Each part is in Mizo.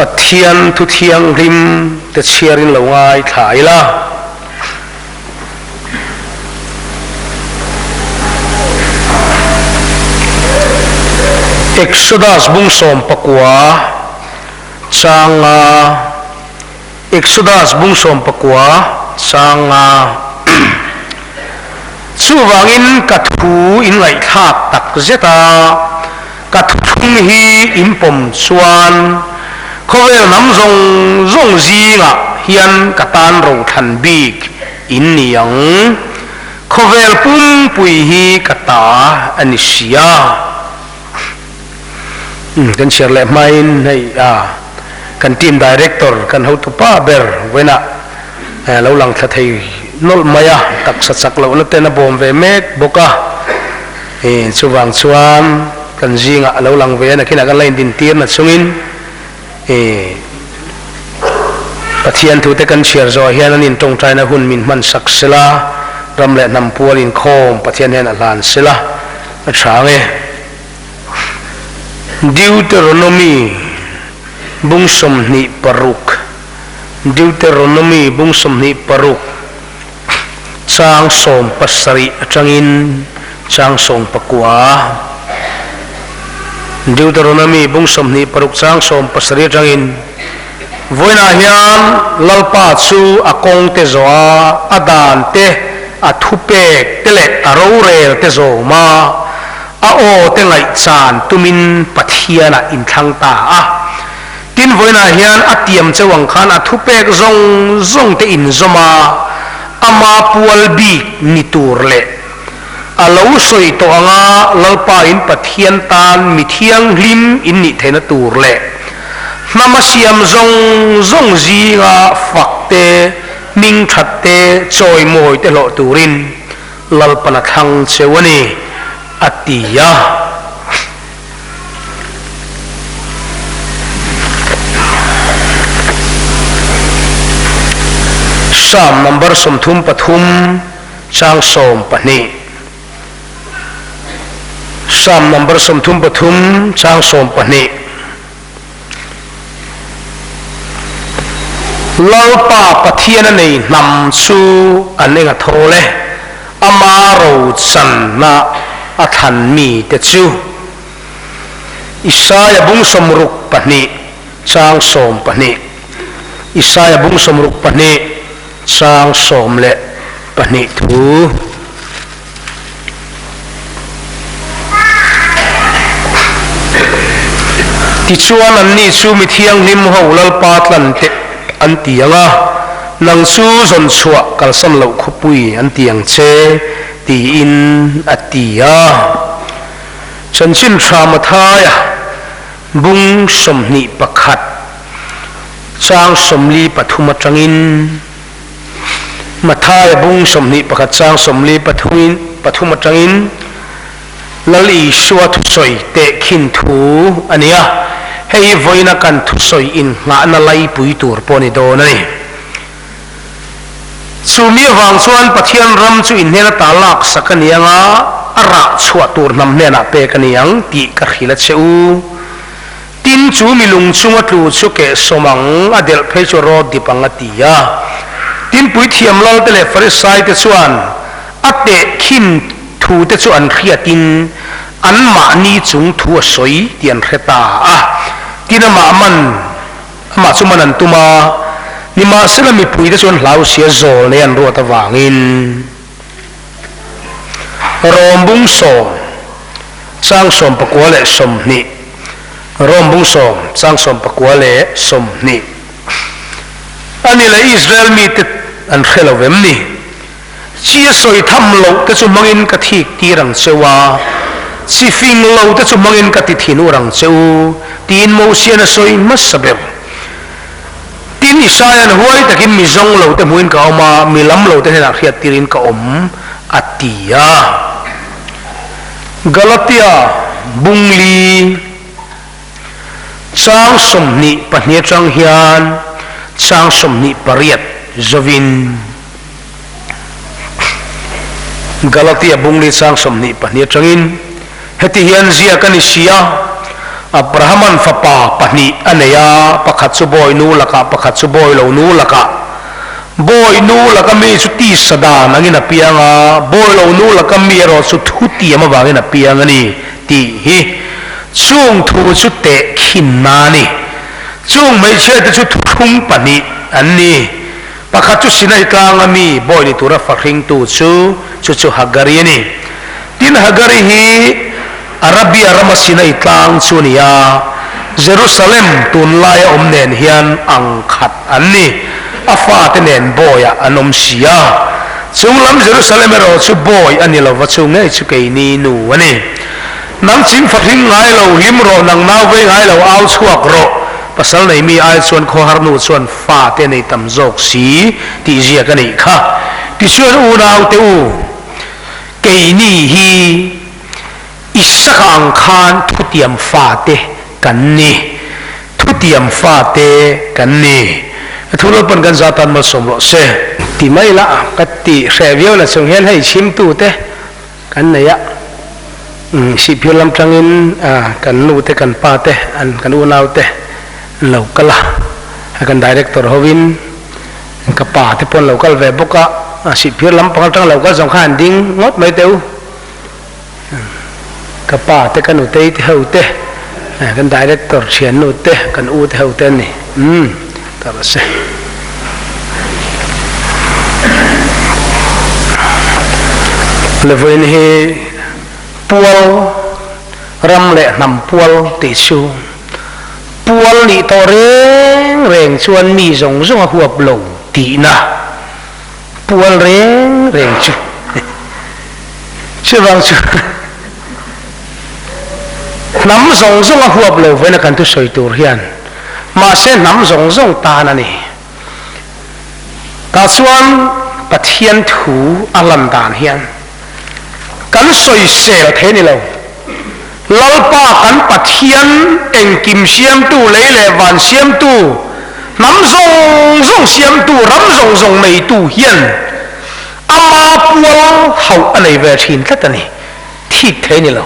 Pathian thu thianghlim te chhiarin lo ngaithla ila. Exodus bung 19 changa Exodus bung 19 changa Chuvangin ka thu in ngaihthlak tak zet a, ka thuthlung hi in pawm chuan khawvel hnam zawng zawng zingah hian ka tan rothlan bik in ni ang. Khawvel pumpui hi ka ta a ni si a. Kan chhiar leh hmain hei a kan team director kan hotupa ber vawiinah lo lang thla thei nawlh mai a, taksa chak lohna ten a bawm ve mek bawk a. Chuvang chuan kan zingah a lo lang ve a, nakinah kan la indintir na chungin Pathian thute kan chhiar zawh hian an intawngtaina hun min hman sak sela, ram leh hnam pual inkhawm Pathian hian a hlan sela a tha ang e. Deuteronomy bung 26 Deuteronomy bung 26 Chang 17 atangin chang 19. Deuteronomy bung 26 chang 17 atangin, Vawiinah hian Lalpa chu a kawng te zawh a, a dan te, a thupek te leh a rorel te zawm a, a aw te ngaihchan tumin Pathianah inthlang ta a. Tin, vawiinah hian a tiam cheu ang khan a thupek zawng zawng te inzawm a, ama pual bik ni tur leh a lo sawi tawh anga Lalpa in Pathian tan mi thianghlim in nih theihna tur leh hnama siam zawng zawng zinga fak te, hming that te, chawimawi te hlawh turin Lalpan a thlang cheu a ni, a ti a. Psalm number 33 chang 12 Psalm number 33 chang 12 Lalpa Pathian a nei hnam chu an eng a thawl e, ama rochanna a thlan mite chu. Isaia bung 62 chang 12 Isaia bung 62 chang 12 thu. Tichuan anni chu mi thianghlim ho Lalpa tlan teh an ti ang a, nang chu zawn chhuah kalsan loh khawpui an ti ang che, tiin a ti a. Chanchin Tha Mathaia bung 21 chang 43 atangin. Mathaia bung 21 chang 43 pathum atangin Lal Isua thusawi tehkhin thu a ni a, hei hi vawiina kan thusawi innghahna laipui tur pawh a ni dawn a ni. Chu mi avang chuan Pathian ram chu inhnen ata laksak a ni ang a, a rah chhuah tur hnam hnenah pek a ni ang tih ka hrilh a che u. Tin, chu mi lung chunga tlu chu keh sawm ang, a delh phei chu rawt dip ang a ti a. Tin, puithiam lalte leh Farisaite chuan a tehkhin thute chu an hriatin anmahni chung thu a sawi tih an hre ta a. Tin, amah man, amah chu man an tum a, nimahsela mipuite chu an hlau sia zawl nei an ruat avangin. Rawm bung sawm chang 19 leh 20 Rawm bung sawm chang 19 leh 20 A ni leh Israel mite an hre lo vem ni? Chi a sawi tham loh te chu hmangin ka thik tir ang cheu a, chi fing lo te chu hmangin ka ti thin ur ang cheu, tiin Mosian a sawi hmasa ber. Tin, Isaia'n huai takin mi zawng lo te hmuhin ka awm a, mi lam lo te hnenah hriattirin ka awm, a ti a. Galatia bung li chang 24 atang hian chang 28 zovin. Galatia bung li chang 22 atangin heti hian ziak a ni si a. Abrahama'n fapa pahnih a nei a, pakhat chu bawi nu lakah, pakhat chu bawi lo nu lakah. Bawi nu laka mi chu tisa dan angin a piang a, bawi lo nu laka mi erawh chu thu tiam avangin a piang a ni tih hi chung thu chu tehkhinna a ni. Chung hmeichhiate chu thuthlung pahnih an ni. Pakhat chu Sinai tlanga mi bawi ni tura fahringtu chu chu chu Hagari a ni. Tin, Hagari hi Arabia rama Sinai tlang chu a ni a, Jerusalem tunlaia awm nen hian ang khat an ni. A fate nen bawiah an awm si a. Chung lam Jerusalem erawh chu bawi a ni lova, chu ngei chu keini nu a ni. Nang ching fahring ngai lo, hlim rawh, nang nau vei ngai lo, au chhuak rawh. Pasal nei mi ai chuan khawhar nu chuan fa te nei tam zawk si tih ziak a nih kha. Tichuan unaute u, keini hi Isaka ang khan thutiam fate kan ni. Thutiam fate kan ni. Thu Lalpan kan za tan malsawm rawh se. Ti mai la, ka ti hreh viau na chung hian hei chhimtute kan nei a, Sihphir lam tangin kan nu te kan pa te an kan unau te an lo kal a, kan director hovin ka pa te pawh an lo kal ve bawk a, Sihphir lam pang atang lo kal zawng khan an ding ngawt mai teh u, ka pa te ka nutei te ho te kan director thiannu te kan u te ho te an ni umm ta rawh se. Levain hi pual ram leh hnam pual tih chu pual nih tawh reng reng chuan mi zawng zawng a huap lo tihna pual reng reng chu chuvang chu hnam zawng zawng a huap lo vawiin a kan thusawi tur hian mahse hnam zawng zawng tan a ni. Tah chuan Pathian thu a lan dan hian kan sawisel thei a ni lo. Lalpa kan Pathian engkim siamtu, lei leh van siamtu, hnam zawng zawng siamtu, ram zawng zawng neitu hian ama pual hauh a nei ve thin tlat a ni. Thik thei a ni lo.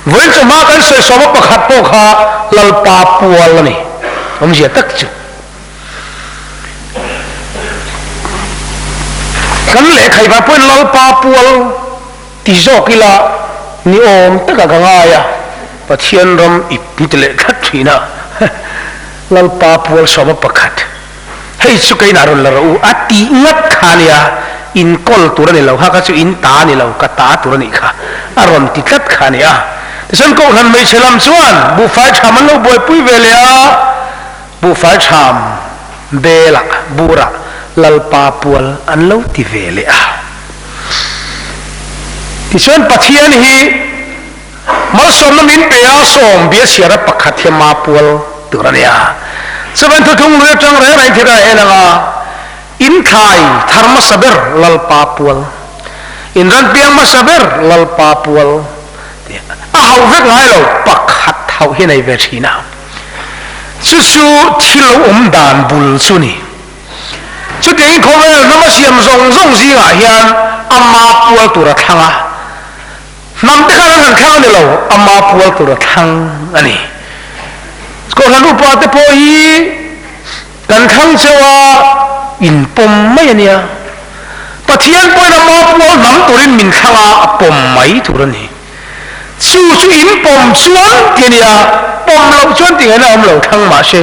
Vawiin chu hma kan sawi sawma pakhat pawh kha Lalpa pual a ni. Awmzia tak chu. Kan lehkhaivah pawhin Lalpa pual ti zawk ila ni awm takah ka ngai a, Pathian ram ip ni ti leh tlat thin a, Lalpa pual sawma pakhat hei chu kei inah rawn la rawh u a tih ngat kha a nia, inkawl tur a ni lo kha, kha chu in ta a ni lo, ka ta tur a nih kha a rawn ti tlat kha a ni a. Tichuan Kohhran hmeichhe lam chuan buhfai ṭham an lo buaipui ve leh a. Buhfai ṭham belah burah Lalpa pual an lo ti ve leh a. Tichuan Pathian hi malsawmna min pe a, sawm bia chhiara pakhat hi ama pual tur a ni a. Chuvan thuthung lui aṭang reng reng thil a en ang a, in thlai thar hmasa ber Lalpa pual, in ran piang hmasa ber Lalpa pual tih a hauh vek ngai lo, pakhat hauh hi a nei ve ṭhin a. Chu chu thil lo awm dan bul chu ni. Chutiangin khawvel hnam a siam zawng zawng zingah hian ama pual tur a thlang a. Hnam te khan an han thlang a ni lo, ama pual tur a thlang a ni. Kohhran upa te pawh hi kan thlang cheu a, inpawm mai a nia. Pathian pawhin ama pual hnam turin min thlang a, a pawm mai tur a ni. Chu chu in pawm chuan ti a nia, pawm loh chuan ti ngaihna a awm lo thlang mah se.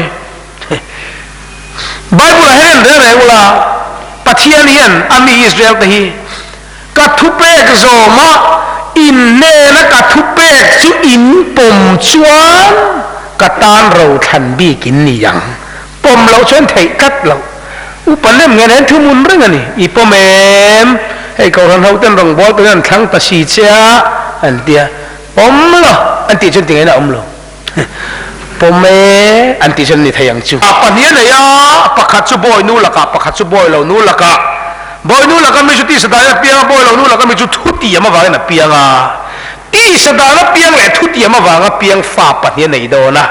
Bible ah hian en reng reng ula, Pathian hian a mi Israel te hi ka thupek zawma in hnena ka thupek chu in pawm chuan ka tan ro thlan bik in ni ang. Pawm loh chuan theih tlat loh. Upa lem nge nen thumun reng a ni. I pawm em? Hei Kohhran ho ten rawngbâwl turin an thlang ta si che a, an ti a. Pawm lo an tih chuan tingaihna a awm lo. Pawm e an tih chuan a ni thei ang chu. Pahnih a nei a, pakhat chu bawi nu lakah, pakhat chu bawi lo nu lakah. Bawi nu laka mi chu tisa dahin a piang a, bawi lo nu laka mi chu thutiam avangin a piang a. Tisa dan a piang leh thutiam avanga piang fa pahnih a nei dawn a.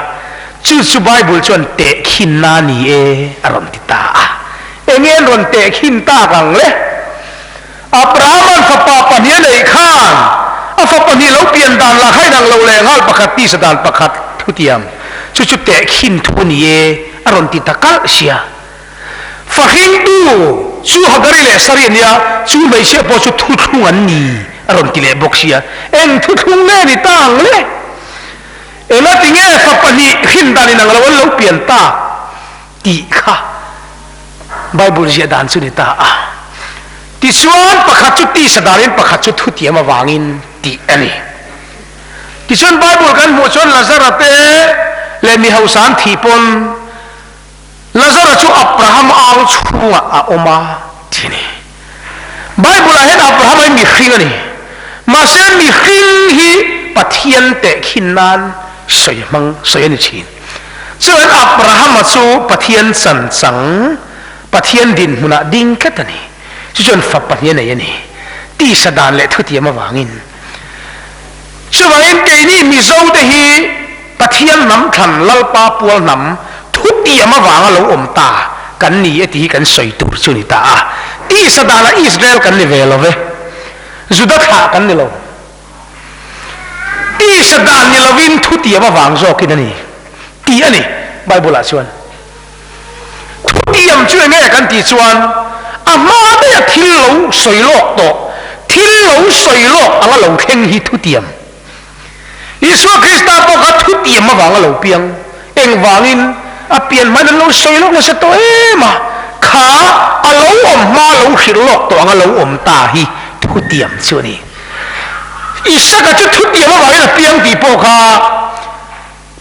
Chu chu Bible chuan tehkhinna a ni e a rawn ti ta a. Enge an rawn tehkhin tak ang le? Abrahama'n fapa pahnih a neih khan a fa pahnih lo pian dan lah kha inang lo leh nghal pakhat tisa dan pakhat thutiam chu chu tehkhin thu a ni e a rawn ti ta kalh sia. Fahringtu chu Hagari leh Sari a nia, chu hmeichhia pawh chu thuthlung an ni a rawn ti leh bawk sia. Eng thuthlung nge ni ta ang le? Engati nge fa pahnih hrin dan inang lo an lo pian tak tih kha Bible ziah dan chu ni ta a. Tichuan pakhat chu tisa danin pakhat chu thutiam avangin tih a ni. Tichuan Bible kan hmuh chuan Lazara te leh mi hausa an thih pawn Lazara chu Abraham ang chhungah a awm a ti a ni. Bible-ah hian Abraham hi mihring a ni. Mahse mihring hi Pathian tehkhin nan sawi hmang sawi a ni thin. Chuan Abrahama chu Pathian chan chang, Pathian dinhmunah ding tlat a ni. Chu chuan fa pahnih a nei a ni. Tisa dan leh thutiam avangin. Chuvangin keini Mizote hi Pathian hnam thlan Lalpa pual hnam thutiam avanga lo awm ta kan ni e tih hi kan sawi tur chu ni ta a. Tisa danah Israel kan ni ve lo ve. Juda thlah kan ni lo. Tisa dan ni lovin thutiam avang zawkin a ni tih a ni Bible-ah chuan. Thutiam chu enge kan tih chuan a hma daih a thil lo sawi lawk tawh, thil lo sawi lawk anga lo thleng hi thutiam. Isua Krista pawh kha thutiam avanga lo piang, engvangin a pian hmain an lo sawi lawk nasa tawh em a, kha a lo awm hma lo hrilh lawk tawh anga lo awm ta hi thutiam chu a ni. Isaka chu thutiam avangin a piang tih pawh kha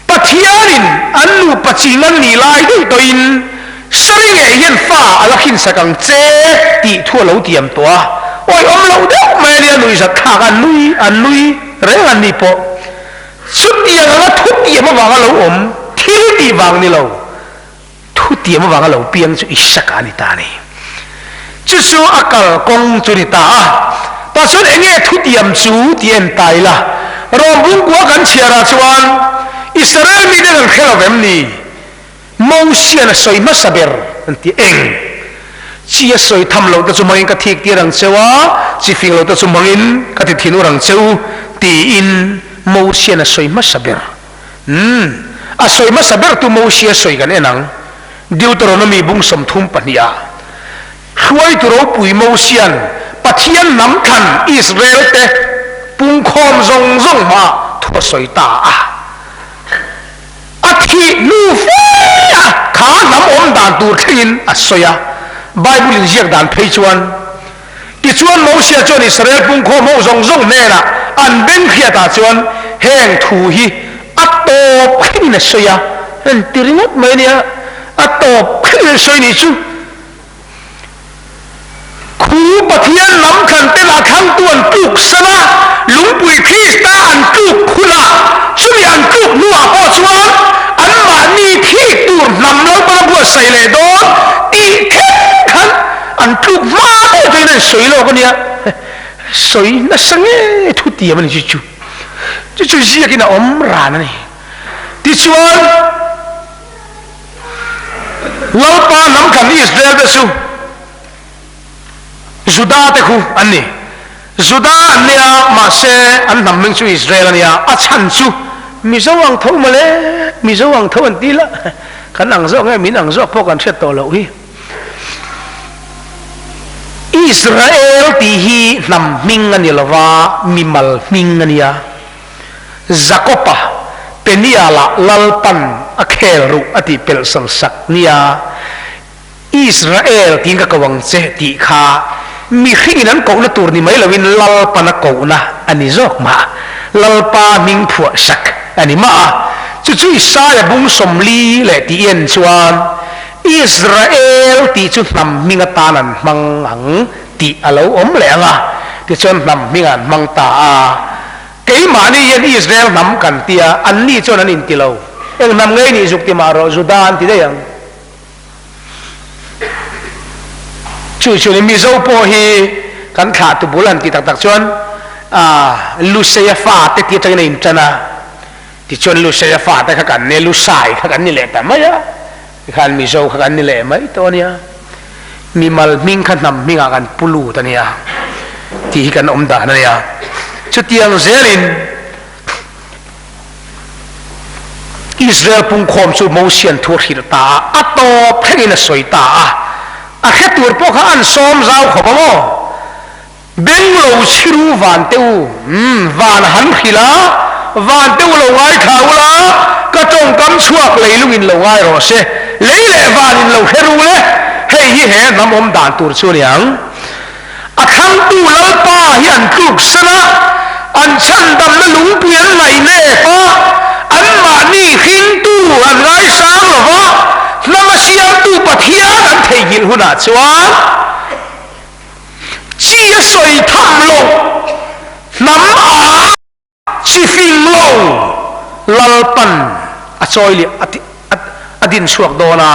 Pathianin an nupa ching an nih lai daih tawhin Sari ngei hian fa a la hrinsak ang che tih thu a lo tiam tawh a, awihawm loh deuh mai a nia nuihzat thlak a nui an nui reng an ni pawh. Chutiang anga thu tiam avanga lo awm thil tih vang ni lo, thu tiam avanga lo piang chu Isaka a ni ta a ni. Chu chu a kal kawng chu ni ta a. Tah chuan eng nge thu tiam chu tih en ta ila. Rom bungkua kan chhiarah chuan Israel mite kan hre lo vem ni? Mosian a sawi hmasa ber an ti eng? Chi a sawi tham loh te chu hmangin ka thik tir ang cheu a, chi fing loh te chu hmangin ka ti thin ur ang cheu tiin Mosian a sawi hmasa ber. Umm, a sawi hmasa ber tu Mosia sawi kan en ang. Deuteronomy bung 32 ah hruaitu ropui Mosian Pathian hnam thlan Israel te pungkhawm zawng zawng hmaah thu a sawi ta a. A thih hnu fe a kha hnam awm dan tur thlengin a sawi a, Bible inziak dan phei chuan, Tichuan Mosia chuan Israel pungkhawm ho zawng zawng hnenah an beng hriatah chuan heng thu hi a tawp thlengin a sawi a, en ti ringawt mai ania, a tawp thlengin a sawi nih chu. Khu Pathian lam thlan ten a thlangtu an tluk san a, lungpui Krista an tluk khul a, chumi an tluk hnuah pawh chuan anmahni thik tur hnam lo pawn a buatsaih leh dawn tih thleng khan an tluk hma deuh deuhin an sawi lawk a nia, sawi nasa nge thu tiam a ni chu chu, chu chu ziakin a awm ran a ni. Tichuan. Lalpa hnam thlan Israel te chu Juda te khu an ni. Juda an nia mahse an hnam hming chu Israel a nia, a chhan chu Mizo ang tho mawle, Mizo ang tho an ti la, kan ang zawk nge min ang zawk pawh kan hriat tawh loh hi. Israel tih hi hnam hming a ni lova, mimal hming a nia. Jakob-a Peniel-ah Lalpan a khel ruh a tih pelh sal sak nia, Israel tiin ka ko ang che tih kha mihringin an kohna tur ni mai loin Lalpan a kohna a ni zawk mah. Lalpa hming phuah sak a ni mah a. Chu chu Isaia bung 40 leh tih en chuan Israel tih chu hnam hming atan an hmang ang tih a lo awm leh ang a, tichuan hnam hming an hmang ta a. Keimahni hian Israel hnam kan ti a, anni chuan an inti lo. Eng hnam ngei nih zuk ti mah rawh, Juda an ti daih ang. Chu chuan Mizo pawh hi kan thlah tu bul han ti tak tak chuan Luseia fate ti atangin a intan a, tichuan Luseia fate kha kan nia, Lusai kha kan ni leh ta mai a. Tikhan Mizo kha kan ni leh mai tawh a nia, mimal hming kha hnam hmingah kan pu lut a nia tih hi kan awm dan a nia. Chutiang zelin Israel pungkhawm chu Mosian thu a hrilh ta a, a tawp thlengin a sawi ta a. A hre tur pawh kha an sawm zau khawp ang aw. Beng lo chhiru van te u, umm, van han hrilh a, van te u lo ngaithla ula, ka tawngkam chhuak leilungin lo ngai rawh se, lei leh vanin lo hre ru le, hei hi he hnam awm dan tur chu a ni ang. A thlangtu Lalpa hi an tluk san a, an chhandamna lungpui an ngaihnep a, anmahni hringtu an ngaisang lo va, hnama siamtu Pathian an theihnghilh hunah chuan chi a sawi tham lo, hnam a chi fing lo Lalpan a chawi leh a din chhuak dawn a,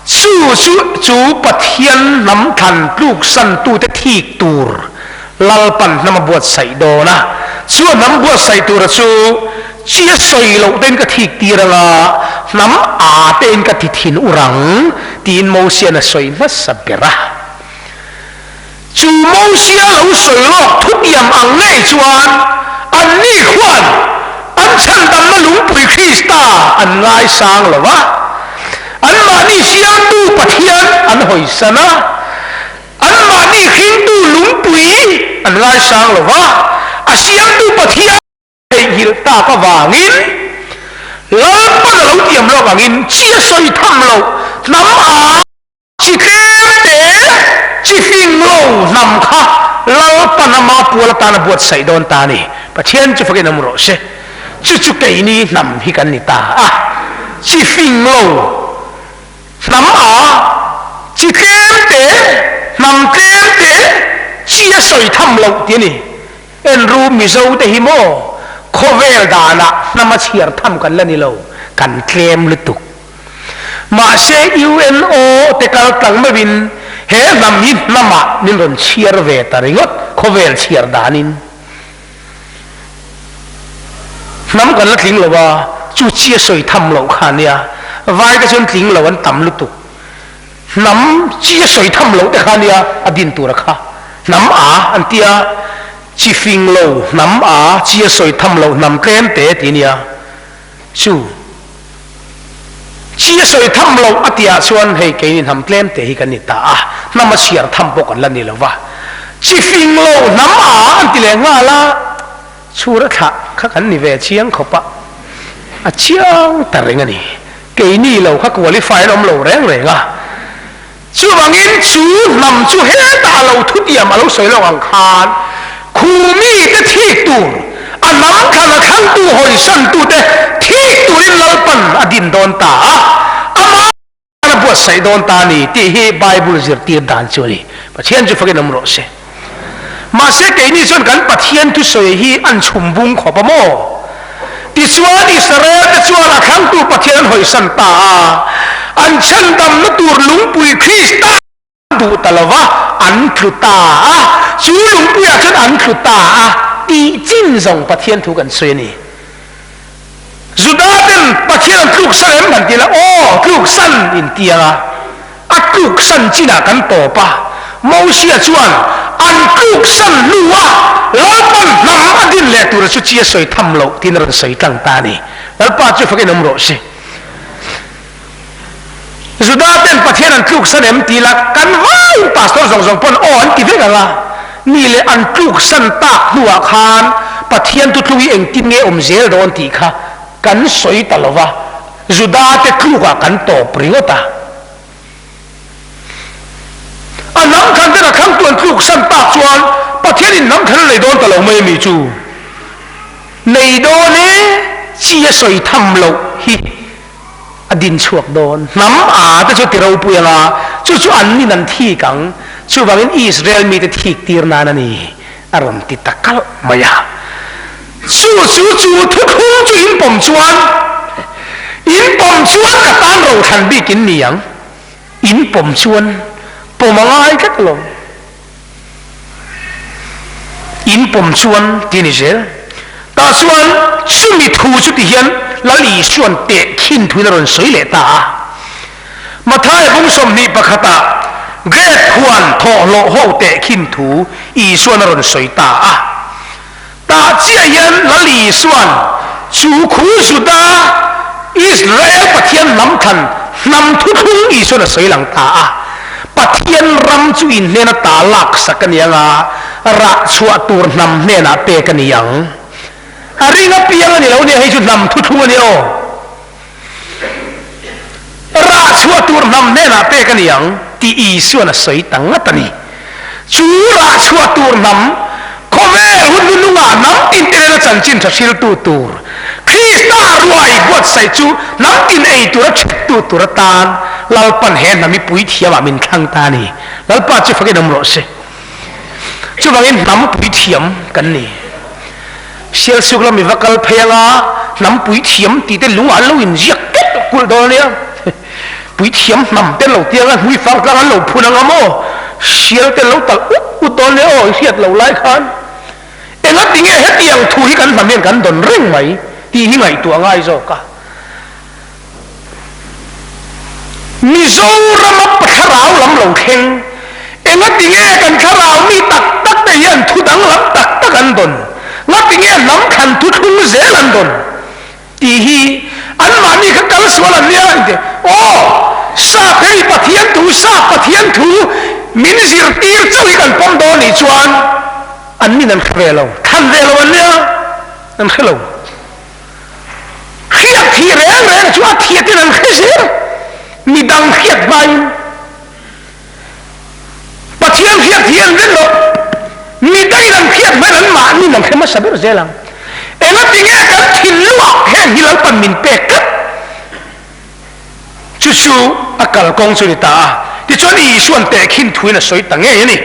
chu chu chu Pathian hnam thlan tluksantute thik tur Lalpan hnam a buatsaih dawn a, chu a hnam buatsaih tura chu chi a sawi loh tein ka thik tir anga hnam a tein ka ti thin ur ang tiin Mosian a sawi hmasa ber a. Chu Mosia lo sawi lawk thutiam ang ngei chuan anni khuan an chhandamna lungpui Krista an ngaisang lo va, anmahni siamtu Pathian an hawisan a, anmahni hringtu lungpui an ngaisang lo va, a siamtu Pathian Theihnghilh tak avangin Lalpan a lo tiam lawk angin chi a sawi tham lo hnam a Chi tlem te, chi fing lo hnam kha Lalpan ama pual atan a buatsaih dawn ta a ni. Pathian chu fakin awm rawh se. Chu chu keini hnam hi kan ni ta a. Chi fing lo hnam a, chi tlem te, hnam tlem te, chi a sawi tham loh ti a ni. Enru Mizo te hi maw khawvel danah hnam a chhiar tham kan la ni lo, kan tlem lutuk. Mahse UNO te kal tlang meuhin he hnam hi hnamah min rawn chhiar ve ta ringawt khawvel chhiar danin. Hnam kan la tling lo a, chu chi a sawi tham loh kha ania, vai te chuan tling lo an tam lutuk. Hnam chi a sawi tham loh te kha ania a din tur a kha. Hnam a an tia, chi fing lo hnam a, chi a sawi tham loh hnam tlem te ti ania. Chu chi a sawi tham loh a tihah chuan hei keini hnam tlem te hi kan ni ta a, hnam a chhiar tham pawh kan la ni lo va. Chi fing lo hnam a an ti leh nghal a, chhur a thlah kha kan ni ve chiang khawp a, a chiang ta reng a ni. Keini lo kha qualify an awm lo reng reng a. Chuvangin chu hnam chu hetah a lo thutiam a lo sawi lawk ang khan khu mite thik tur, a hnam thlan a thlangtu hawisantute thik turin Lalpan a din dawn ta a, amah a buatsaih dawn ta a ni tih hi Bible zirtir dan chu a ni. Pathian chu fakin awm rawh se. Mahse keini chuan kan Pathian thusawi hi an chhum bung khawp a maw? Tichuan Israel te chuan a thlangtu Pathian an hawisan ta a, an chhandamna tur lungpui Krista an duh ta lo va, an tlu ta a, chu lungpuiah chuan an tlu ta a tih chin zawng Pathian thu kan sawi a ni. Juda ten Pathian an tluksan em han ti la, aw tluksan intiang a. A tluksan chinah kan tawp a, Mosia chuan an tluksan hnua Lalpan hnam a din leh tura chu chi a sawi tham loh tiin a rawn sawi tlang ta a ni. Lalpa chu fakin awm rawh se. Juda ten Pathian an tluksan em ti la, kan vaiin pastor zawng zawng pawn aw an ti vek ang a, ni leh an tluksan tak hnuah khan Pathian thutlung hi engtin nge awm zel dawn tih kha kan sawi ta lo va. Juda-te tlukah kan tawp ringawt a. A hnam thlan ten a thlangtu an tluk san tak chuan Pathianin hnam thlan a nei dawn ta lo mai a mi chu nei dawn e, chi a sawi tham loh hi a din chhuak dawn. Hnam a te chu ti ropui anga chu chu an nin an thik ang, chuvangin Israel mite thik tir nan a ni a rawn ti ta kalh mai a. Chu chu chu thuthlung chu in pawm chuan, in pawm chuan ka tan rothlan bik in ni ang. In pawm chuan pawm a ngai tlat lo. In pawm chuan ti a ni zel. Tah chuan chumi thu chu ti hian Lal Isua'n tehkhin thuin a rawn sawi leh ta a. Matthai bung 21ah Grape huan thawhhlawh ho tehkhin thu Isua'n a rawn sawi ta a. Tah chiah hian Lal Isua'n chu khu Juda Israel Pathian hnam thlan hnam thuthlung Isuan a sawi lang ta a. Pathian ram chu in hnena ta lak sak a ni ang a, rah chhuah tur hnam hnenah pek a ni ang. A ring apiang a ni lo nia, hei chu hnam thuthlung a ni aw. Rah chhuah tur hnam hnenah pek a ni ang tih Isuan a sawi ta ngat a ni. Chu rah chhuah tur hnam, khawvel hun nunungah hnam tin te nena chanchin tha hriltu tur, Krista ruai buatsaih chu hnam tin ei tura ṭhettu tur atan Lalpan he hnam hi puithiamah min thlang ta a ni. Lalpa chu fakin awm rawh se. Chuvangin hnam puithiam kan ni. Sialsuk lam i va kal phei anga hnam puithiam tih te lung ah an lo inziak tep kulh dawn ania. Puithiam hnam te an lo ti anga hmui fang tlang an lo phun anga maw sial te an lo talh ut ut dawn ania aw i hriat loh lai khan. Enga tinge hetiang thu hi kan hnam hian kan dawn reng mai tih hi ngaihtuah ngai zawk a. Mizorama thlarau lam lo thleng, engatinge kan thlarau mi tak tak te hian thu danglam tak tak an dawn, ngatinge hnam thlan thu thlung zel an dawn tih hi anmahni kha kal sual an nia inti, aw sap hei Pathian thu, sap Pathian thu min zirtir chauh hi kan pawm dawn nih chuan an min an hre ve lo, thlan ve lo an nia, an hre lo. Hriat thi reng reng chu a thiatin an hre zel, midang hriat hmain Pathian hriat hi an ring lo, midangin an hriat hmain anmahnin an hre hmasa ber zel ang. Engatinge kan thinlungah heng hi Lalpan min pek tlat? Chu chu a kalkawng chu a ni ta a. Tichuan Isua'n tehkhin thuin a sawi ta ngei a ni.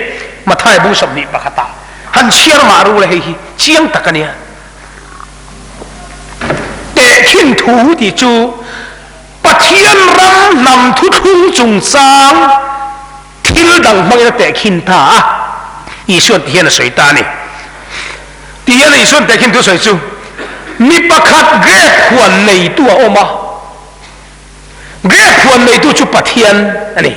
Matthai bung 21 ah han chhiar mah ru le, hei hi chiang tak a nia. Tehkhin thu tih chu Pathian ram hnam thuthlung chungchang thil dang hmangin a tehkhin ta a, Isua'n ti hian a sawi ta a ni. Ti hian Isua'n tehkhin thu sawi chu, Mi pakhat grape huan neitu a awm a, grape huan neitu chu Pathian a ni.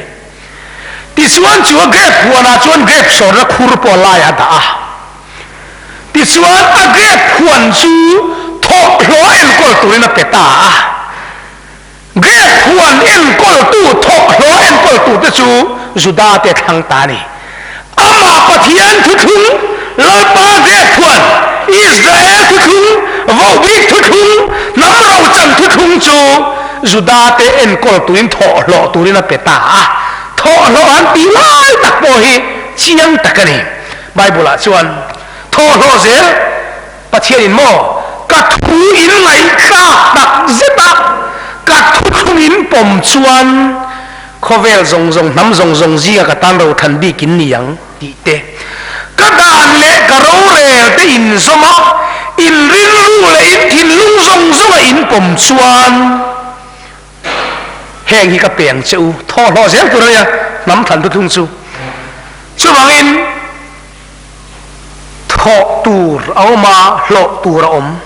Tichuan chu a grape huanah chuan grape sawrna khur pawh a laiah a dah a. Tichuan a grape huan chu thawhhlawh enkawl turin a pe ta a. Grape huan enkawltu thawhhlawh enkawl turte chu Juda te thlang ta a ni. Amah Pathian thuthlung, Lalpa grape huan, Israel thuthlung, vohbik thuthlung, hnam rochan thuthlung chu Juda te enkawl turin thawhhlawh turin a pe ta a. Thawhhlawh an tih lai tak pawh hi chiang tak a ni. Bible ah chuan thawhhlawh zel Pathianin maw ka thu in ngaihthlak tak zet a, ka thuthlung in pawm chuan khawvel zawng zawng hnam zawng zawng zinga ka tan rothan bik in ni ang tih te, ka dan leh ka rorel te in zawm a, in rilru leh in thinlung zawng zawng a in pawm chuan Heng hi ka pe ang che u, thawhhlawh zel tur a nia, hnam thlan thuthlung chu. Chuvangin thawh tur a awm a, hlawh tur a awm.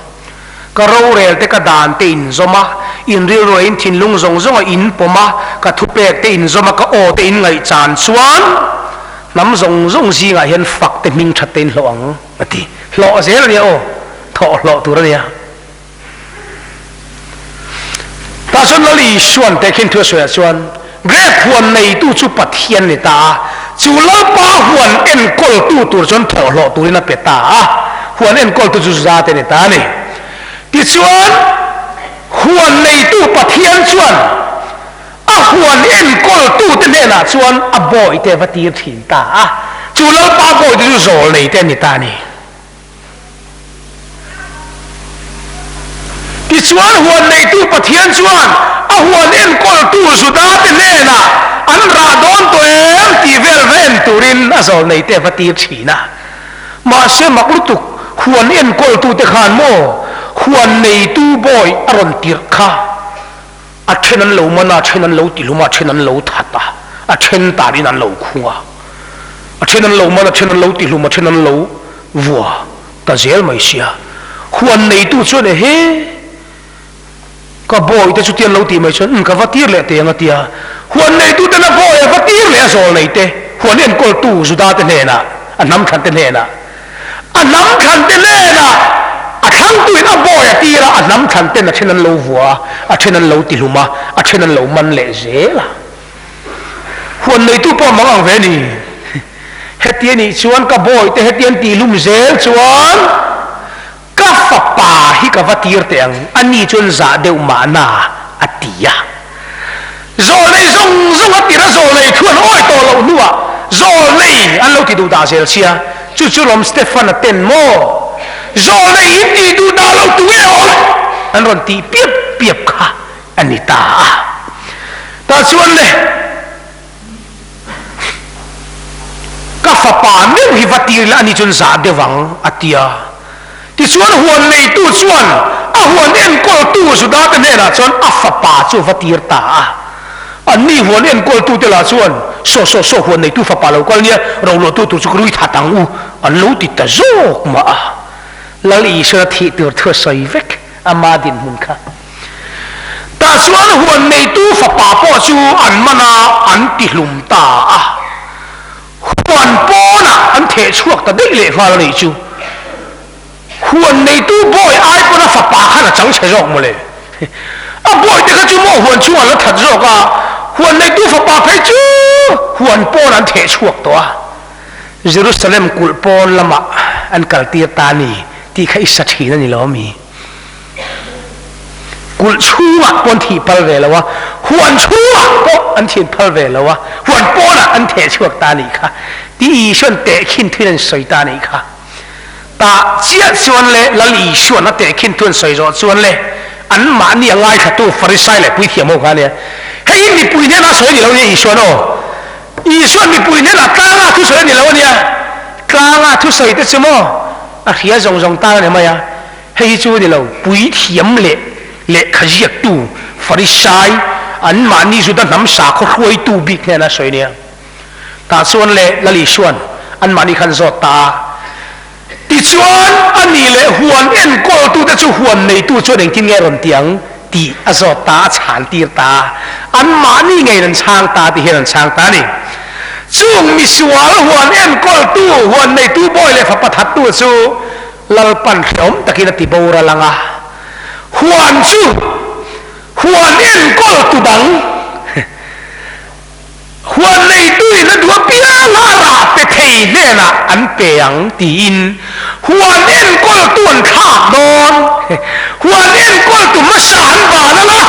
Ka rorel te ka dan te in zawm a, in rilru leh in thinlung zawng zawng a in pawm a, ka thupek te in zawm a, ka aw te in ngaihchan chuan hnam zawng zawng zingah hian fak te hming that te in hlawh ang a ti. Hlawh zel a nia aw, thawh hlawh tur a nia. Tah chuan Lal Isuan tehkhin thu a sawiah chuan, Grape huan neitu chu Pathian ni ta a, chu Lalpa huan enkawltu tur chuan thawhhlawh turin a pe ta a, huan enkawltu chu Juda te ni ta a ni. Tichuan, huan neitu Pathian chuan a huan enkawltute hnenah chuan a bawihte va tir thin ta a, chu Lalpa bawihte chu zawl neite a ni ta a ni. Tichuan, huan neitu Pathian chuan a huan enkawltu Judate hnenah an rah dawn tawh em tih vel va en turin a zawl neite a va tir thin a. Mahse, mak lutuk, huan enkawltute khan maw huan neitu bawi a rawn tirh kha a then an lo man a, a then an lo tihlum a, a then an lo that a, a then tanin an lo khung a. A then an lo man, a then an lo tihlum, a then an lo vua ta zel mai sia. Huan neitu chuan ehe, ka bawi te chuti an lo tih mai chuan umm ka va tir leh teh ang a ti a. Huan neitu ten a bawi a va tir leh a zawl nei te, huan enkawltu Juda te hnenah, a hnam thlan te hnenah, a hnam thlan te hnenah. A thlangtuin a bawi a tir a, a hnam thlan ten a then an lo vua a, a then an lo tihlum a, a then an lo man leh zel a. Huan neitu pawh mang ang ve ni. Heti a nih chuan ka bawi te heti an tihlum zel chuan ka fapa hi ka va tir teh ang, a ni chuan zah deuh mahna a ti a. Zawlnei zawng zawng a tir a, zawlnei thu an awi tawh loh hnuah zawlnei an lo ti duh dah zel sia, chu chu lawm Stefan-a ten maw zawlnei in ti duh dah lo tu nge awm an rawn tih piap piap kha a ni ta a. Tah chuan le ka fapa meuh hi va tir ila ani chuan zah deuh ang a ti a. Tichuan huan neitu chuan a huan enkawltu Judate hnenah chuan a fapa chu va tir ta a. Anni huan enkawltute lah chuan, Saw, saw, saw, huan neitu fapa lo kal nia, roluahtu tur chu ka rui that ang u, an lo ti ta zawk mah a. Lal Isua thih tur thu a sawi vek ama dinhmun kha. Tah chuan huan neitu fapa pawh chu an man a, an tihlum ta a. Huan pawnah an theh chhuak ta daih leh nghal a nih chu. Huan neitu bawi ai pawn a fapa khan a chang chhe zawk mawle. A bawi te kha chu maw huan chhungah an la that zawk a, huan neitu fapa phei chu huan pawnah an theh chhuak tawh a. Jerusalem kulh pawn lamah an kaltir ta a ni tih kha i sa thin a ni lo mi? Kulh chhungah pawh an thih phal ve lo a, huan chhungah pawh an thin phal ve lo a, huan pawnah an theh chhuak ta a nih kha. Ti Isuan tehkhin thuin an sawi ta a nih kha. Tah chiah chuan le Lal Isuan a tehkhin thu an sawi zawh chuan le anmahni a ngaithlatu Farisai leh puithiam ho kha a nia. Hei hi mipui hnenah a sawi a ni lo nia Isuan aw. Isuan mipui hnenah tlanga thu sawi a ni lo a nia. Tlanga thu sawi te chu maw a hria zawng zawng tan a ni mai a. Hei hi chu a ni lo, puithiam leh lehkha ziaktu Farisai, anmahni Juda hnam sakhaw hruaitu bik hnena sawi nia. Tah chuan leh Lal Isuan anmahni khan zawt ta a. Tichuan, ani leh huan enkawltute chu huan neitu chuan engtin nge rawn ti ang tih a zawt ta a, a chhan tir ta a. Anmahni ngeiin an chhang ta tih hian an chhang ta a ni. Chung misual huan enkawltu, huan neitu bawi leh fapa thattu chu Lalpan hrehawm takin a ti boral ang a, huan chu huan enkawl tu dang, huan neituin a duh apiang a rah pe thei hnenah an pe ang tiin huan enkawl tu an thlak dawn, huan enkawl tu hmasa an van ang a,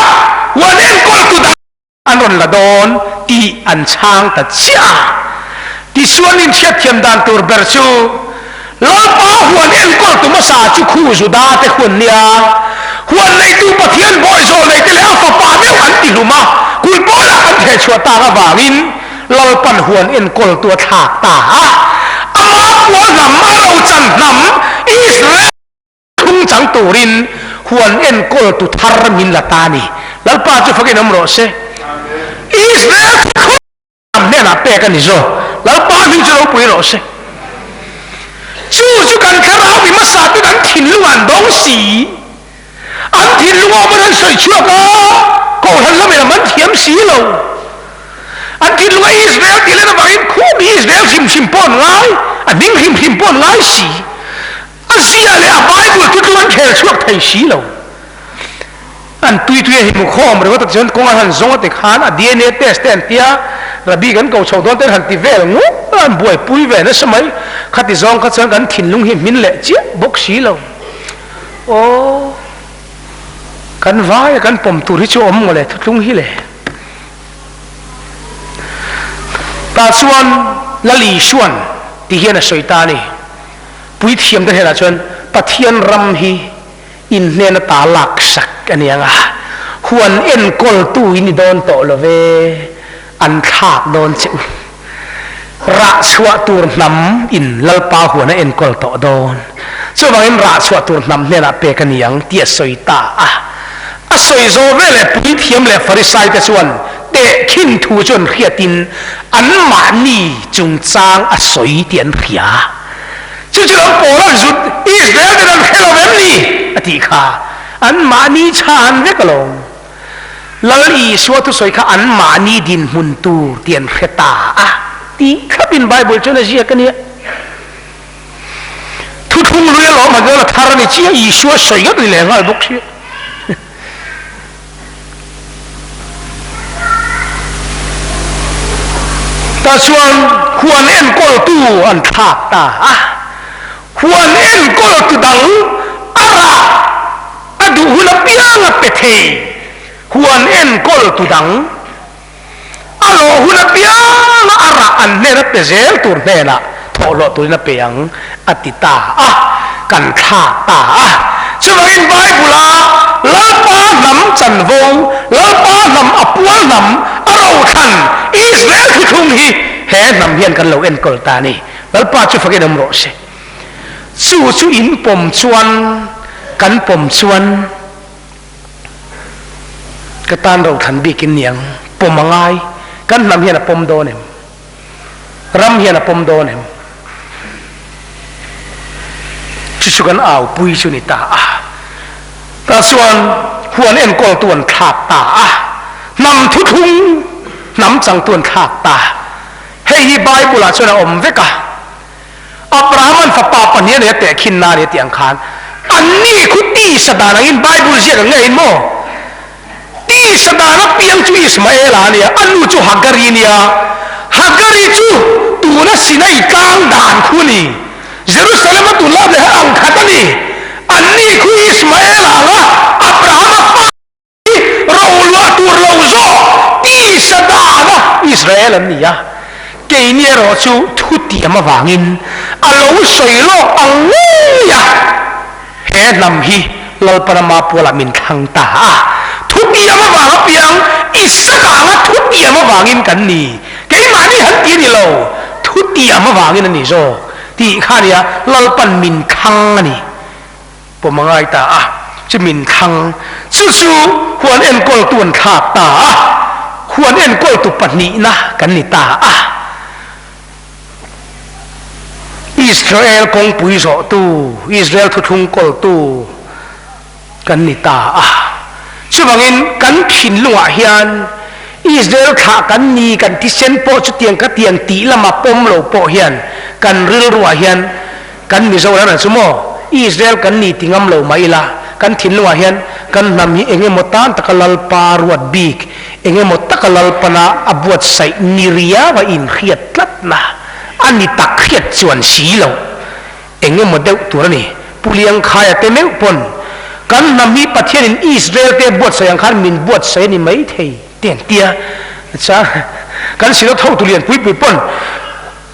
huan enkawl tu dang an rawn la dawn tih an chhang ta chiah a. Tichuan inhriatthiam dan tur ber chu Lalpa huan enkawl tu hmasa chu khu Juda te huan nia, huan neitu Pathian bawi zawl neite leh a fapa deuh an ti hlum a, kulh pawlah an theh chhuah tak avangin Lalpan huan enkawl tu a thlak ta a, ama pual hnam a lo chan hnam Israel Thung chang turin huan enkawl tu thar min la ta a ni. Lalpa chu fakin awm rawh se. Israel thung hnenah pek a ni zawk. Lalpa hming chu ropui rawh se. Chu chu kan thlarau mi hmasa ten an thinlung an dawng si. An thinlung awm an sawi chhuak a, Kohhran lamin a man thiam si lo. An thinlung a Israel tih len avangin khum hi Israel hrim hrim pawh an ngai, a hming hrim hrim pawh an ngai si. A zia leh a Bible chu chu an khel chhuak thei si lo. An tui tui a himu khawm ringawt a tichuan kawng an han zawng a ti khan a DNA test te an tia Rabbi kan ko chho dawn te an han ti vel ngawt a an buaipui ve nasa mai. Khati zawng kha chuan kan thinlung hi hmin leh chiah bawk si lo. Aw kan vai a kan pawm tur hi chu awm ngawleh thutlung hi le. Tah chuan Lal Isuan ti hian a sawi ta a ni. Puithiamte hnenah chuan Pathian ram hi in hnena ta lak sak a ni ang a, huan enkawltu in ni dawn tawh lo ve, an thlak dawn che u. Rah chhuah tur hnam in Lalpa huan a enkawl tawh dawn. Chuvangin rah chhuah tur hnam hnenah pek a ni ang tih a sawi ta a. A sawi zawh veleh Puithiam leh Farisaite chuan tehkhin thu chu an hriatin anmahni chungchang a sawi tih an hria. Chu chu lo pawl an zut, Israel ten an hre lo em ni? a tih kha anmahni chhan vek alawm. Lal Isua thusawi kha anmahni dinhmun tur tih an hre ta a tih thlapin Bible chuan a ziak a nia. Thuthlung. Thuthlung hlui alawm han dawn a thar a ni chiah Isua sawi ngawt ni leh nghal bawk sia. Tah chuan huan enkawltu an thlak ta a, huan enkawltu dang a rah a duh hun apiang a pe thei, huan enkawltu dang a lawh hun apiang a rah an hnen a pe zel tur hnenah thawhhlawh turin a pe ang a ti ta a, kan thlak ta a. Chuvangin Bible-a Lalpa hnam chanvo, Lalpa hnam a pual hnam, a rothlan Israel thuthlung hi he hnam hian kan lo enkawl ta a ni. Lalpa chu fakin awm rawh se. Chu chu in pawm chuan, kan pawm chuan, Ka tan rothlan bikin niang pawm a ngai, kan hnam hian a pawm dawn em? Ram hian a pawm dawn em? Chu chu kan aupui chu ni ta a. Tah chuan huan enkawltu an thlak ta a, hnam thuthlung hnam changtu an thlak ta. Hei hi Bible-ah chuan a awm vek a. Abraham-a'n fapa pahnih a nei a tehkhin na a ni a tih ang khan, anni khu tisa dan angin Bible ziak ang ngeiin maw? Tisa dan apiang chu Ismaela a nia, a nu chu Hagari a nia. Hagari chu tuna Sinai tlang dan khu a ni. Jerusalem-a tun lak leh ang khat a ni. Anni khu Ismaela anga Abraham-a fa hi roluah tur lo zawk tisa dana Israel an ni a, keini erawh chu thutiam avangin a lo sawi lawk ang ngei a, he hnam hi Lalpan ama pualah min thlang ta a, thutiam avang apiang Isaka anga thutiam avangin kan ni, keimahni han ti a ni lo, thutiam avangin a ni zawk tih kha a nia, Lalpan min thlang a ni. Pawm a ngai ta a, chu min thlang chu chu huan enkawltu an thlak ta a, huan enkawltu pahnihna kan ni ta a. Israel kawngpui zawhtu, Israel thuthlung kawltu kan ni ta a. Chuvangin kan thinlungah hian Israel thlah kan ni, kan thisen pawh chutiang ka tiang tih lama pawm lo pawh hian kan rilruah hian Kan Mizo ram ah chu maw Israel kan ni ti ngam lo mah ila, kan thinlungah hian kan hnam hi eng emaw tan taka Lalpa ruat bik, eng emaw taka Lalpana a buatsaih ni riau a inhriat tlatna a ni tak hriat chuan si lo. Eng emaw deuh tur a ni. Pu Liangkhaia te meuh pawn kan hnam hi Pathianin Israel te buatsaih ang khan min buatsaih a ni maithei te an tia. Chuan kan Synod hotu lian pui pui pawn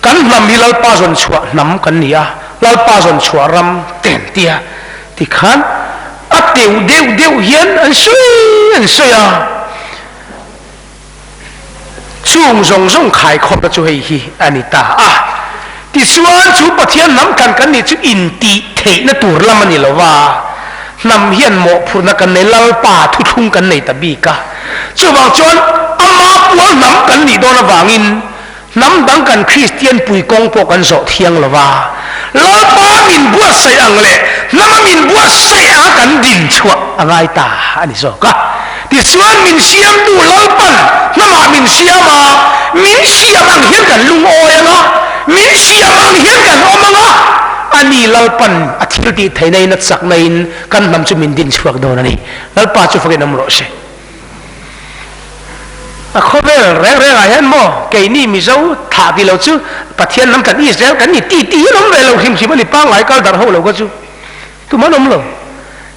Kan hnam hi Lalpa zawn chhuah hnam kan ni a, Lalpa zawn chhuah ram te an ti a, tikhan a teuh deuh deuh hian an sawi an sawi a, chung zawng zawng khaikhawmna chu hei hi a ni ta a. Tichuan chu Pathian hnam thlan kan nih chu intih theihna tur lam a ni lo va, hnam hian mawhphurhna kan nei, Lalpa thuthlung kan nei ta bik a, chuvang chuan ama pual hnam kan nih dawn avangin Hnam dang kan Kristian pui kawng pawh kan zawh thiang lo va, Lalpa min buatsaih ang leh hnama min buatsaih anga kan din chhuah a ngai ta a ni zawk a. Tichuan min siamtu Lalpan hnamah min siam a, min siam ang hian kan lungawi ang a, min siam ang hian kan awm ang a, a ni Lalpan a thil tih theihna in a chakna in kan hnam chu min din chhuak dawn a ni. Lalpa chu fakin awm rawh se. A khawvel reng rengah hian maw keini Mizo thah ti lo chu Pathian lam kan Israel kan ni ti ti hian awm ve lo hrim hrim a ni pangngai kal darh ho lo kha chu tum an awm lo.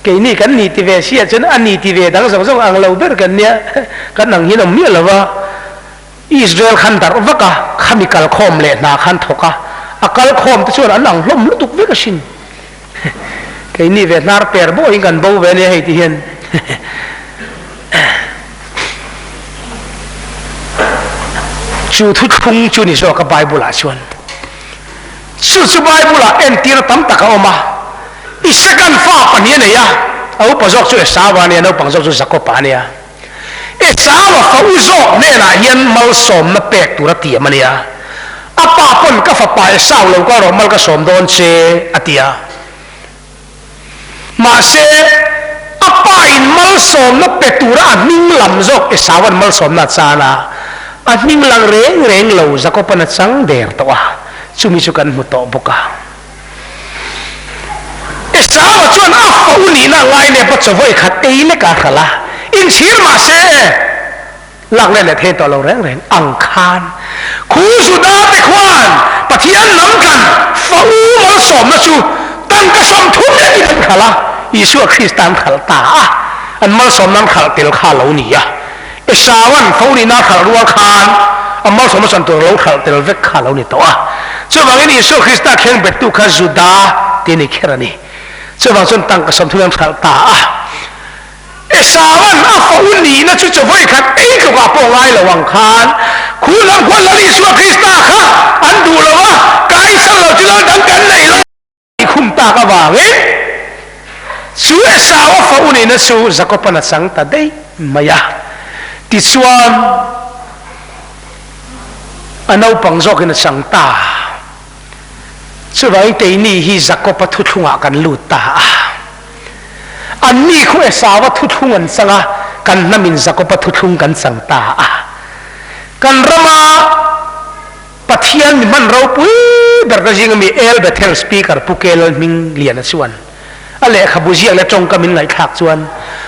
Keini kan ni ti ve sia chuan a ni ti ve dang zawng zawng ang lo ber kan nia kan ang hian awm miah lo va. Israel khan darh vak a, khami kalkhawm leh hna khan thawk a, a kalkhawm te chuan an ang hlawm lutuk vek asin. Keini ve hnar per bawh in kan bo ve ania hei ti hian. Chu thuthlung chu ni zawk a Bible ah chuan. Chu chu Bible ah entir tam tak a awm a. Isakan fa pahnih a nei a, a upa zawk chu Esau-a ania, naupang zawk chu Jakob-a ania. Esau-a fa u zawk hnenah hian malsawmna pek tur a tiam a nia. A pa pawn ka fapa Esau lo ka rawh mal ka sawm dawn che a ti a. Mahse, a pa in malsawmna pe tura a hming lam zawk Esau-a'n malsawmna a chan a, a hming lang reng reng lo Jakob-a'n a chang der tawh a, chumi chu kan hmu tawh bawk a. chuan a fa u nihna a ngai nep a chaw vawi khat ei lek a hralh a, inchhir mah se lak let leh thei tawh lo reng reng ang khan khu Juda te khuan Pathian lam tlan fa u malsawmna chu tangka 30 lekin an hralh a, Isua Krista an hralh ta a, an malsawmna an hralh tel kha a lo ni a. Esauan fo nihna a hralh rual khan a malsawmna chan tur lo hralh tel vek kha a lo ni tawh a. Chuvangin Isua Krista kheng bettu kha Juda tih a ni kher a ni. Chuvang chuan tangka 30 an hralh ta a. Esauan a fa u nihna chu chaw khat ei tlukah pawh ngai lo ang khan khu lam khuan Lal Isua Krista kha an duh lo a, Kaisar lo chu lal dang kan nei lo. I khum tak avangin chu Esau a fa u nihna chu Jakoban a chang ta daih mai a. Tichuan, a naupang zawkin a chang ta. Chuvangin keini hi Jakoba thuthlungah kan lut ta a. Anni khu Esau-a thuthlung an chang a, kan hnamin Jakoba thuthlung kan chang ta a. Kan rama Pathian mi hman ropui ber ka zing ami El Bethel Speaker Pu Kelal hming liana chuan a lehkhabu ziak leh tawngkam in ngaihthlak chuan